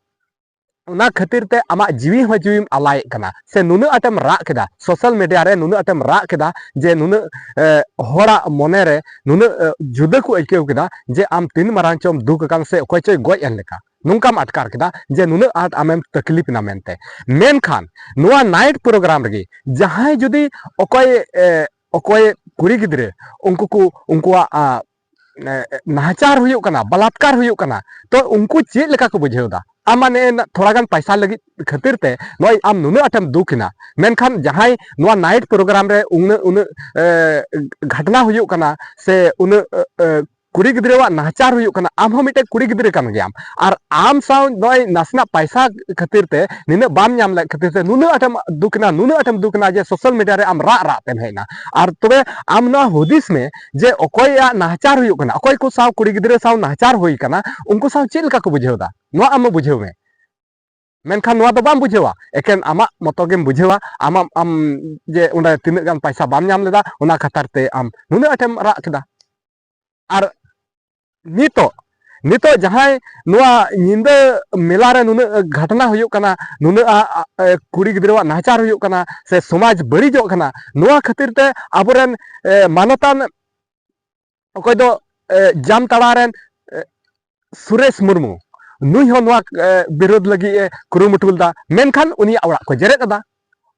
ᱚᱱᱟ ᱠᱷᱟᱹᱛᱤᱨ ᱛᱮ ᱟᱢᱟᱜ ᱡᱤᱣᱤ ᱦᱚᱸ ᱡᱤᱣᱤᱢ ᱟᱞᱟᱭᱮᱫ ᱠᱟᱱᱟ, ᱥᱮ ᱱᱩᱱᱟᱹᱜ ᱟᱸᱴᱮᱢ ᱨᱟᱜ ᱠᱮᱫᱟ, ᱥᱳᱥᱟᱞ ᱢᱤᱰᱤᱭᱟ ᱨᱮ ᱱᱩᱱᱟᱹᱜ ᱟᱸᱴᱮᱢ ᱨᱟᱜ ᱠᱮᱫᱟ ᱡᱮ ᱱᱩᱱᱟᱹᱜ ᱮ, ᱦᱚᱲᱟᱜ ᱢᱚᱱᱮ ᱨᱮ ᱱᱩᱱᱟᱹᱜ ᱮ, ᱡᱩᱫᱟᱹ ᱠᱚ ᱟᱹᱭᱠᱟᱹᱣ ᱠᱮᱫᱟ ᱡᱮ ᱟᱢ ᱛᱤᱱ ᱢᱟᱨᱟᱝ ᱪᱚᱢ ᱫᱩᱠ ᱟᱠᱟᱱ ᱥᱮ ᱚᱠᱚᱭ ᱪᱚᱭ ᱜᱚᱡ ᱮᱱ ᱞᱮᱠᱟ, ᱱᱚᱝᱠᱟᱢ ᱟᱴᱠᱟᱨ ᱠᱮᱫᱟ ᱡᱮ ᱱᱩᱱᱟᱹᱜ ᱟᱸᱴ ᱟᱢᱮᱢ ᱛᱟᱠᱞᱤᱯ ᱮᱱᱟ ᱢᱮᱱᱛᱮ᱾ ᱢᱮᱱᱠᱷᱟᱱ ᱱᱚᱣᱟ ᱱᱟᱭᱤᱴ ᱯᱨᱳᱜᱨᱟᱢ ᱨᱮᱜᱮ ᱡᱟᱦᱟᱸᱭ ᱡᱩᱫᱤ ᱚᱠᱚᱭ ᱮ, ᱚᱠᱚᱭ ᱠᱩᱲᱤ ᱜᱤᱫᱽᱨᱟᱹ ᱩᱱᱠᱩ ᱠᱚ ᱩᱱᱠᱩᱣᱟᱜ ᱟ, ᱮ, ᱱᱟᱦᱟᱪᱟᱨ ᱦᱩᱭᱩᱜ ᱠᱟᱱᱟ, ᱵᱟᱞᱟᱛᱠᱟᱨ ᱦᱩᱭᱩᱜ ᱠᱟᱱᱟ, ᱛᱚ ᱩᱱᱠᱩ ᱪᱮᱫ ᱞᱮᱠᱟ ᱠᱚ ᱵᱩᱡᱷᱟᱹᱣ ᱮᱫᱟ? ᱟᱢ ᱢᱟᱱᱮ ᱛᱷᱚᱲᱟ ᱜᱟᱱ ᱯᱟᱭᱥᱟ ᱞᱟᱹᱜᱤᱫ ᱠᱷᱟᱹᱛᱤᱨ ᱛᱮ ᱱᱚᱜᱼᱚᱭ ᱟᱢ ᱱᱩᱱᱟᱹᱜ ᱟᱸᱴᱮᱢ ᱫᱩᱠ ᱮᱱᱟ, ᱢᱮᱱᱠᱷᱟᱱ ᱡᱟᱦᱟᱸᱭ ᱱᱚᱣᱟ ᱱᱟᱭᱤᱴ ᱯᱨᱳᱜᱨᱟᱢ ᱨᱮ ᱩᱱᱟᱹᱜ ᱩᱱᱟᱹᱜ ᱮ, ᱜᱷᱟᱴᱱᱟ ᱦᱩᱭᱩᱜ ᱠᱟᱱᱟ ᱥᱮ ᱩᱱᱟᱹᱜ ᱮ, ᱮ, ᱠᱩᱲᱤ ᱜᱤᱫᱽᱨᱟᱹᱣᱟᱜ ᱱᱟᱦᱟᱪᱟᱨ ᱦᱩᱭᱩᱜ ᱠᱟᱱᱟ, ᱟᱢ ᱦᱚᱸ ᱢᱤᱫᱴᱮᱱ ᱠᱩᱲᱤ ᱜᱤᱫᱽᱨᱟᱹ ᱠᱟᱱ ᱜᱮᱭᱟᱢ, ᱟᱨ ᱟᱢ ᱥᱟᱶ ᱱᱚᱜᱼᱚᱭ ᱱᱟᱥᱮᱱᱟᱜ ᱯᱟᱭᱥᱟ ᱠᱷᱟᱹᱛᱤᱨ ᱛᱮ ᱱᱤᱱᱟᱹᱜ ᱵᱟᱢ ᱧᱟᱢ ᱞᱮᱫ ᱠᱷᱟᱹᱛᱤᱨ ᱛᱮ ᱱᱩᱱᱟᱹᱜ ᱟᱸᱴᱮᱢ ᱫᱩᱠ ᱮᱱᱟ, ᱱᱩᱱᱟᱹᱜ ᱟᱸᱴᱮᱢ ᱫᱩᱠ ᱮᱱᱟ ᱡᱮ ᱥᱳᱥᱟᱞ ᱢᱤᱰᱤᱭᱟ ᱨᱮ ᱟᱢ ᱨᱟᱜ ᱨᱟᱜ ᱛᱮᱢ ᱦᱮᱡ ᱮᱱᱟ᱾ ᱟᱨ ᱛᱚᱵᱮ ᱟᱢ ᱱᱚᱣᱟ ᱦᱩᱫᱤᱥ ᱢᱮ ᱡᱮ ᱚᱠᱚᱭᱟᱜ ᱱᱟᱦᱟᱪᱟᱨ ᱦᱩᱭᱩᱜ ᱠᱟᱱᱟ, ᱚᱠᱚᱭ ᱠᱚ ᱥᱟᱶ ᱠᱩᱲᱤ ᱜᱤᱫᱽᱨᱟᱹ ᱥᱟᱶ ᱱᱟᱦᱟᱪᱟᱨ ᱦᱩᱭ ᱠᱟᱱᱟ, ᱩᱱᱠᱩ ᱥᱟᱶ ᱪᱮᱫ ᱞᱮᱠᱟ ᱠᱚ ᱵᱩᱡᱷᱟᱹᱣ ᱮᱫᱟ, ᱱᱚᱣᱟ ᱟᱢ ᱵᱩᱡᱷᱟᱹᱣ ᱢᱮ᱾ ᱢᱮᱱᱠᱷᱟᱱ ᱱᱚᱣᱟ ᱫᱚ ᱵᱟᱢ ᱵᱩᱡᱷᱟᱹᱣᱟ, ᱮᱠᱮᱱ ᱟᱢᱟᱜ ᱢᱚᱛᱚ ᱜᱮᱢ ᱵᱩᱡᱷᱟᱹᱣᱟ, ᱟᱢᱟᱜ ᱟᱢ ᱡᱮ ᱚᱸᱰᱮ ᱛᱤᱱᱟᱹᱜ ᱜᱟᱱ ᱯᱟᱭᱥᱟ ᱵᱟᱢ ᱧᱟᱢ ᱞᱮᱫᱟ, ᱚᱱᱟ ᱠᱷᱟᱹᱛᱤᱨ ᱛᱮ ᱟᱢ ᱱᱩᱱᱟᱹᱜ ᱟᱸᱴᱮᱢ ᱨᱟᱜ ᱠᱮᱫᱟ᱾ ᱟᱨ ᱱᱤᱛᱚᱜ ᱱᱤᱛᱚᱜ ᱡᱟᱦᱟᱸᱭ ᱱᱚᱣᱟ ᱧᱤᱫᱟᱹ ᱢᱮᱞᱟ ᱨᱮ ᱱᱩᱱᱟᱹᱜ ᱜᱷᱟᱴᱱᱟ ᱦᱩᱭᱩᱜ ᱠᱟᱱᱟ, ᱱᱩᱱᱟᱹᱜ ᱟ, ᱟ, ᱮ, ᱠᱩᱲᱤ ᱜᱤᱫᱽᱨᱟᱹᱣᱟᱜ ᱱᱟᱦᱟᱪᱟᱨ ᱦᱩᱭᱩᱜ ᱠᱟᱱᱟ, ᱥᱮ ᱥᱚᱢᱟᱡᱽ ᱵᱟᱹᱲᱤᱡᱚᱜ ᱠᱟᱱᱟ, ᱱᱚᱣᱟ ᱠᱷᱟᱹᱛᱤᱨ ᱛᱮ ᱟᱵᱚᱨᱮᱱ, ᱮ, ᱢᱟᱱᱚᱛᱟᱱ ᱚᱠᱚᱭ ᱫᱚ, ᱮ, ᱡᱟᱢᱛᱟᱲᱟ ᱨᱮᱱ, ᱮ, ᱥᱩᱨᱮᱥ ᱢᱩᱨᱢᱩ, ᱱᱩᱭ ᱦᱚᱸ ᱱᱚᱣᱟ, ᱮ, ᱵᱤᱨᱳᱫᱷ ᱞᱟᱹᱜᱤᱫ ᱮ ᱠᱩᱨᱩᱢᱩᱴᱩ ᱞᱮᱫᱟ, ᱢᱮᱱᱠᱷᱟᱱ ᱩᱱᱤᱭᱟᱜ ᱚᱲᱟᱜ ᱠᱚ ᱡᱮᱨᱮᱫ ᱮᱫᱟ᱾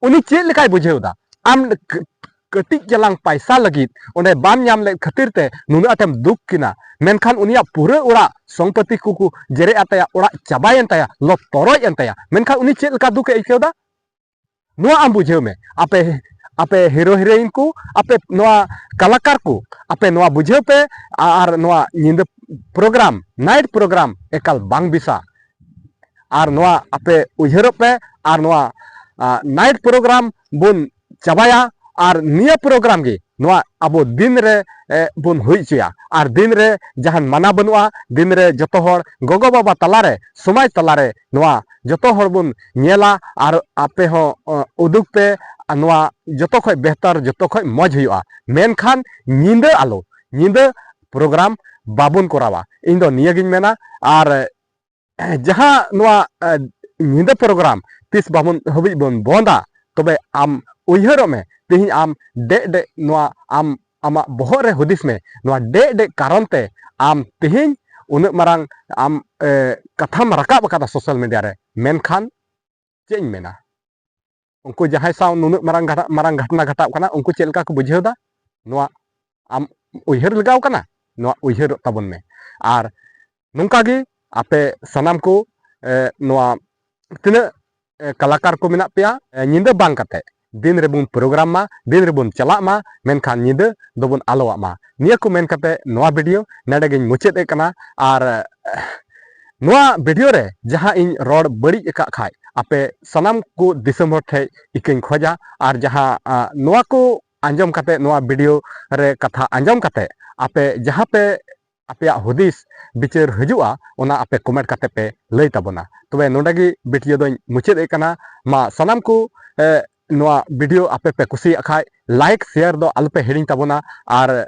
ᱩᱱᱤ ᱪᱮᱫ ᱞᱮᱠᱟᱭ ᱵᱩᱡᱷᱟᱹᱣ ᱮᱫᱟ? ᱟᱢ ᱠ-, ᱠᱟᱹᱴᱤᱡ ᱪᱟᱞᱟᱝ ᱯᱟᱭᱥᱟ ᱞᱟᱹᱜᱤᱫ ᱚᱸᱰᱮ ᱵᱟᱢ ᱧᱟᱢ ᱞᱮᱫ ᱠᱷᱟᱹᱛᱤᱨ ᱛᱮ ᱱᱩᱱᱟᱹᱜ ᱟᱸᱴᱮᱢ ᱫᱩᱠ ᱠᱤᱱᱟ, ᱢᱮᱱᱠᱷᱟᱱ ᱩᱱᱤᱭᱟᱜ ᱯᱩᱨᱟᱹ ᱚᱲᱟᱜ ᱥᱚᱢᱯᱚᱛᱤ ᱠᱚᱠᱚ ᱡᱮᱨᱮᱫ ᱮᱱ ᱛᱟᱭᱟ, ᱚᱲᱟᱜ ᱪᱟᱵᱟᱭᱮᱱ ᱛᱟᱭᱟ, ᱞᱚ ᱛᱚᱨᱚᱡ ᱮᱱ ᱛᱟᱭᱟ, ᱢᱮᱱᱠᱷᱟᱱ ᱩᱱᱤ ᱪᱮᱫ ᱞᱮᱠᱟ ᱫᱩᱠ ᱮ ᱟᱹᱭᱠᱟᱹᱣ ᱮᱫᱟ? ᱱᱚᱣᱟ ᱟᱢ ᱵᱩᱡᱷᱟᱹᱣ ᱢᱮ, ᱟᱯᱮ, ᱟᱯᱮ ᱦᱤᱨᱳ ᱦᱤᱨᱳᱭᱤᱱ ᱠᱚ, ᱟᱯᱮ ᱱᱚᱣᱟ ᱠᱟᱞᱟᱠᱟᱨ ᱠᱚ, ᱟᱯᱮ ᱱᱚᱣᱟ ᱵᱩᱡᱷᱟᱹᱣ ᱯᱮ᱾ ᱟᱨ ᱱᱚᱣᱟ ᱧᱤᱫᱟᱹ ᱯᱨᱳᱜᱨᱟᱢ, ᱱᱟᱭᱤᱴ ᱯᱨᱳᱜᱨᱟᱢ ᱮᱠᱟᱞ ᱵᱟᱝ ᱵᱮᱥᱟ᱾ ᱟᱨ ᱱᱚᱣᱟ ᱟᱯᱮ ᱩᱭᱦᱟᱹᱨᱚᱜ ᱯᱮ, ᱟᱨ ᱱᱚᱣᱟ, ᱟ, ᱱᱟᱭᱤᱴ ᱯᱨᱳᱜᱨᱟᱢ ᱵᱚᱱ ᱪᱟᱵᱟᱭᱟ᱾ ᱟᱨ ᱱᱤᱭᱟᱹ ᱯᱨᱳᱜᱨᱟᱢ ᱜᱮ ᱱᱚᱣᱟ ᱟᱵᱚ ᱫᱤᱱ ᱨᱮ, ᱮ, ᱵᱚᱱ ᱦᱩᱭ ᱦᱚᱪᱚᱭᱟ᱾ ᱟᱨ ᱫᱤᱱ ᱨᱮ ᱡᱟᱦᱟᱱ ᱢᱟᱱᱟ ᱵᱟᱹᱱᱩᱜᱼᱟ, ᱫᱤᱱ ᱨᱮ ᱡᱚᱛᱚ ᱦᱚᱲ ᱜᱚᱜᱚ ᱵᱟᱵᱟ ᱛᱟᱞᱟᱨᱮ, ᱥᱚᱢᱟᱡᱽ ᱛᱟᱞᱟᱨᱮ ᱱᱚᱣᱟ ᱡᱚᱛᱚ ᱦᱚᱲ ᱵᱚᱱ ᱧᱮᱞᱟ᱾ ᱟᱨ ᱟᱯᱮ ᱦᱚᱸ, ᱚ, ᱩᱫᱩᱜ ᱯᱮ, ᱟᱨ ᱱᱚᱣᱟ ᱡᱚᱛᱚ ᱠᱷᱚᱡ ᱵᱮᱦᱛᱟᱨ, ᱡᱚᱛᱚ ᱠᱷᱚᱡ ᱢᱚᱡᱽ ᱦᱩᱭᱩᱜᱼᱟ᱾ ᱢᱮᱱᱠᱷᱟᱱ ᱧᱤᱫᱟᱹ ᱟᱞᱚ, ᱧᱤᱫᱟᱹ ᱯᱨᱳᱜᱨᱟᱢ ᱵᱟᱵᱚᱱ ᱠᱚᱨᱟᱣᱟ᱾ ᱤᱧ ᱫᱚ ᱱᱤᱭᱟᱹᱜᱤᱧ ᱢᱮᱱᱟ᱾ ᱟᱨ ᱡᱟᱦᱟᱸ ᱱᱚᱣᱟ, ᱮ, ᱧᱤᱫᱟᱹ ᱯᱨᱳᱜᱨᱟᱢ ᱛᱤᱥ ᱵᱟᱵᱚᱱ ᱦᱟᱹᱵᱤᱡ ᱵᱚᱱ ᱵᱚᱱᱫᱟ, ᱛᱚᱵᱮ ᱟᱢ ᱩᱭᱦᱟᱹᱨᱚᱜ ᱢᱮ, ᱛᱮᱦᱮᱧ ᱟᱢ ᱰᱮᱡ ᱰᱮᱡ ᱱᱚᱣᱟ ᱟᱢ, ᱟᱢᱟᱜ ᱵᱚᱦᱚᱜ ᱨᱮ ᱦᱩᱫᱤᱥ ᱢᱮ, ᱱᱚᱣᱟ ᱰᱮᱡ ᱰᱮᱡ ᱠᱟᱨᱚᱱ ᱛᱮ ᱟᱢ ᱛᱮᱦᱮᱧ ᱩᱱᱟᱹᱜ ᱢᱟᱨᱟᱝ ᱟᱢ, ᱮ, ᱠᱟᱛᱷᱟᱢ ᱨᱟᱠᱟᱵ ᱟᱠᱟᱫᱟ ᱥᱳᱥᱟᱞ ᱢᱤᱰᱤᱭᱟ ᱨᱮ, ᱢᱮᱱᱠᱷᱟᱱ ᱪᱮᱫ ᱤᱧ ᱢᱮᱱᱟ, ᱩᱱᱠᱩ ᱡᱟᱦᱟᱸᱭ ᱥᱟᱶ ᱱᱩᱱᱟᱹᱜ ᱢᱟᱨᱟᱝ ᱜᱷᱟᱴᱟ-, ᱢᱟᱨᱟᱝ ᱜᱷᱟᱴᱱᱟ ᱜᱷᱟᱴᱟᱜ ᱠᱟᱱᱟ, ᱩᱱᱠᱩ ᱪᱮᱫ ᱞᱮᱠᱟ ᱠᱚ ᱵᱩᱡᱷᱟᱹᱣ ᱮᱫᱟ? ᱱᱚᱣᱟ ᱟᱢ ᱩᱭᱦᱟᱹᱨ ᱞᱟᱜᱟᱣ ᱠᱟᱱᱟ? ᱱᱚᱣᱟ ᱩᱭᱦᱟᱹᱨᱚᱜ ᱛᱟᱵᱚᱱ ᱢᱮ᱾ ᱟᱨ ᱱᱚᱝᱠᱟ ᱜᱮ ᱟᱯᱮ ᱥᱟᱱᱟᱢ ᱠᱚ, ᱮ, ᱱᱚᱣᱟ ᱛᱤᱱᱟᱹᱜ, ᱮ, ᱠᱟᱞᱟᱠᱟᱨ ᱠᱚ ᱢᱮᱱᱟᱜ ᱯᱮᱭᱟ, ᱮ, ᱧᱤᱫᱟᱹ ᱵᱟᱝ ᱠᱟᱛᱮ ᱫᱤᱱ ᱨᱮᱵᱚᱱ ᱯᱨᱳᱜᱨᱟᱢ ᱢᱟ, ᱫᱤᱱ ᱨᱮᱵᱚᱱ ᱪᱟᱞᱟᱜ ᱢᱟ, ᱢᱮᱱᱠᱷᱟᱱ ᱧᱤᱫᱟᱹ ᱫᱚᱵᱚᱱ ᱟᱞᱚᱣᱟᱜ ᱢᱟ᱾ ᱱᱤᱭᱟᱹ ᱠᱚ ᱢᱮᱱ ᱠᱟᱛᱮ ᱱᱚᱣᱟ ᱵᱷᱤᱰᱤᱭᱳ ᱱᱚᱰᱮ ᱜᱤᱧ ᱢᱩᱪᱟᱹᱫ ᱮᱫ ᱠᱟᱱᱟ᱾ ᱟᱨ, ᱮ, ᱱᱚᱣᱟ ᱵᱷᱤᱰᱤᱭᱳ ᱨᱮ ᱡᱟᱦᱟᱸ ᱤᱧ ᱨᱚᱲ ᱵᱟᱹᱲᱤᱡ ᱟᱠᱟᱫ ᱠᱷᱟᱡ, ᱟᱯᱮ ᱥᱟᱱᱟᱢ ᱠᱚ ᱫᱤᱥᱚᱢ ᱦᱚᱲ ᱴᱷᱮᱡ ᱤᱠᱟᱹᱧ ᱠᱷᱚᱡᱟ᱾ ᱟᱨ ᱡᱟᱦᱟᱸ, ᱟ, ᱱᱚᱣᱟ ᱠᱚ ᱟᱸᱡᱚᱢ ᱠᱟᱛᱮ, ᱱᱚᱣᱟ ᱵᱷᱤᱰᱤᱭᱳ ᱨᱮ ᱠᱟᱛᱷᱟ ᱟᱸᱡᱚᱢ ᱠᱟᱛᱮ, ᱟᱯᱮ ᱡᱟᱦᱟᱸ ᱯᱮ, ᱟᱯᱮᱭᱟᱜ ᱦᱩᱫᱤᱥ ᱵᱤᱪᱟᱹᱨ ᱦᱤᱡᱩᱜᱼᱟ, ᱚᱱᱟ ᱟᱯᱮ ᱠᱚᱢᱮᱱᱴ ᱠᱟᱛᱮ ᱯᱮ ᱞᱟᱹᱭ ᱛᱟᱵᱚᱱᱟ᱾ ᱛᱚᱵᱮ ᱱᱚᱰᱮ ᱜᱮ ᱵᱷᱤᱰᱤᱭᱳ ᱫᱚᱧ ᱢᱩᱪᱟᱹᱫ ᱮᱫ ᱠᱟᱱᱟ᱾ ᱢᱟ ᱥᱟᱱᱟᱢ ᱠᱚ, ᱮ, ᱱᱚᱣᱟ ᱵᱷᱤᱰᱤᱭᱳ ᱟᱯᱮ ᱯᱮ ᱠᱩᱥᱤᱭᱟᱜ ᱠᱷᱟᱡ, ᱞᱟᱭᱤᱠ, ᱥᱮᱭᱟᱨ ᱫᱚ ᱟᱞᱚᱯᱮ ᱦᱤᱲᱤᱧ ᱛᱟᱵᱚᱱᱟ᱾ ᱟᱨ, ᱮ,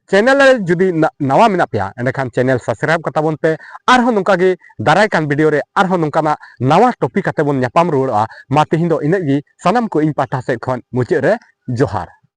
ᱪᱮᱱᱮᱞ ᱨᱮ ᱡᱩᱫᱤ ᱱᱟ- ᱱᱟᱣᱟ ᱢᱮᱱᱟᱜ ᱯᱮᱭᱟ, ᱮᱸᱰᱮᱠᱷᱟᱱ ᱪᱮᱱᱮᱞ ᱥᱟᱵᱥᱠᱨᱟᱭᱤᱵ ᱠᱟᱛᱟ ᱵᱚᱱ ᱯᱮ᱾ ᱟᱨᱦᱚᱸ ᱱᱚᱝᱠᱟ ᱜᱮ ᱫᱟᱨᱟᱭ ᱠᱟᱱ ᱵᱷᱤᱰᱤᱭᱳ ᱨᱮ ᱟᱨᱦᱚᱸ ᱱᱚᱝᱠᱟᱱᱟᱜ ᱱᱟᱣᱟ ᱴᱚᱯᱤᱠ ᱠᱟᱛᱮ ᱵᱚᱱ ᱧᱟᱯᱟᱢ ᱨᱩᱣᱟᱹᱲᱚᱜᱼᱟ᱾ ᱢᱟ ᱛᱮᱦᱮᱧ ᱫᱚ ᱤᱱᱟᱹᱜ ᱜᱮ᱾ ᱥᱟᱱᱟᱢ ᱠᱚ ᱤᱧ ᱯᱟᱦᱴᱟ ᱥᱮᱫ ᱠᱷᱚᱱ ᱢᱩᱪᱟᱹᱫ ᱨᱮ ᱡᱚᱦᱟᱨ᱾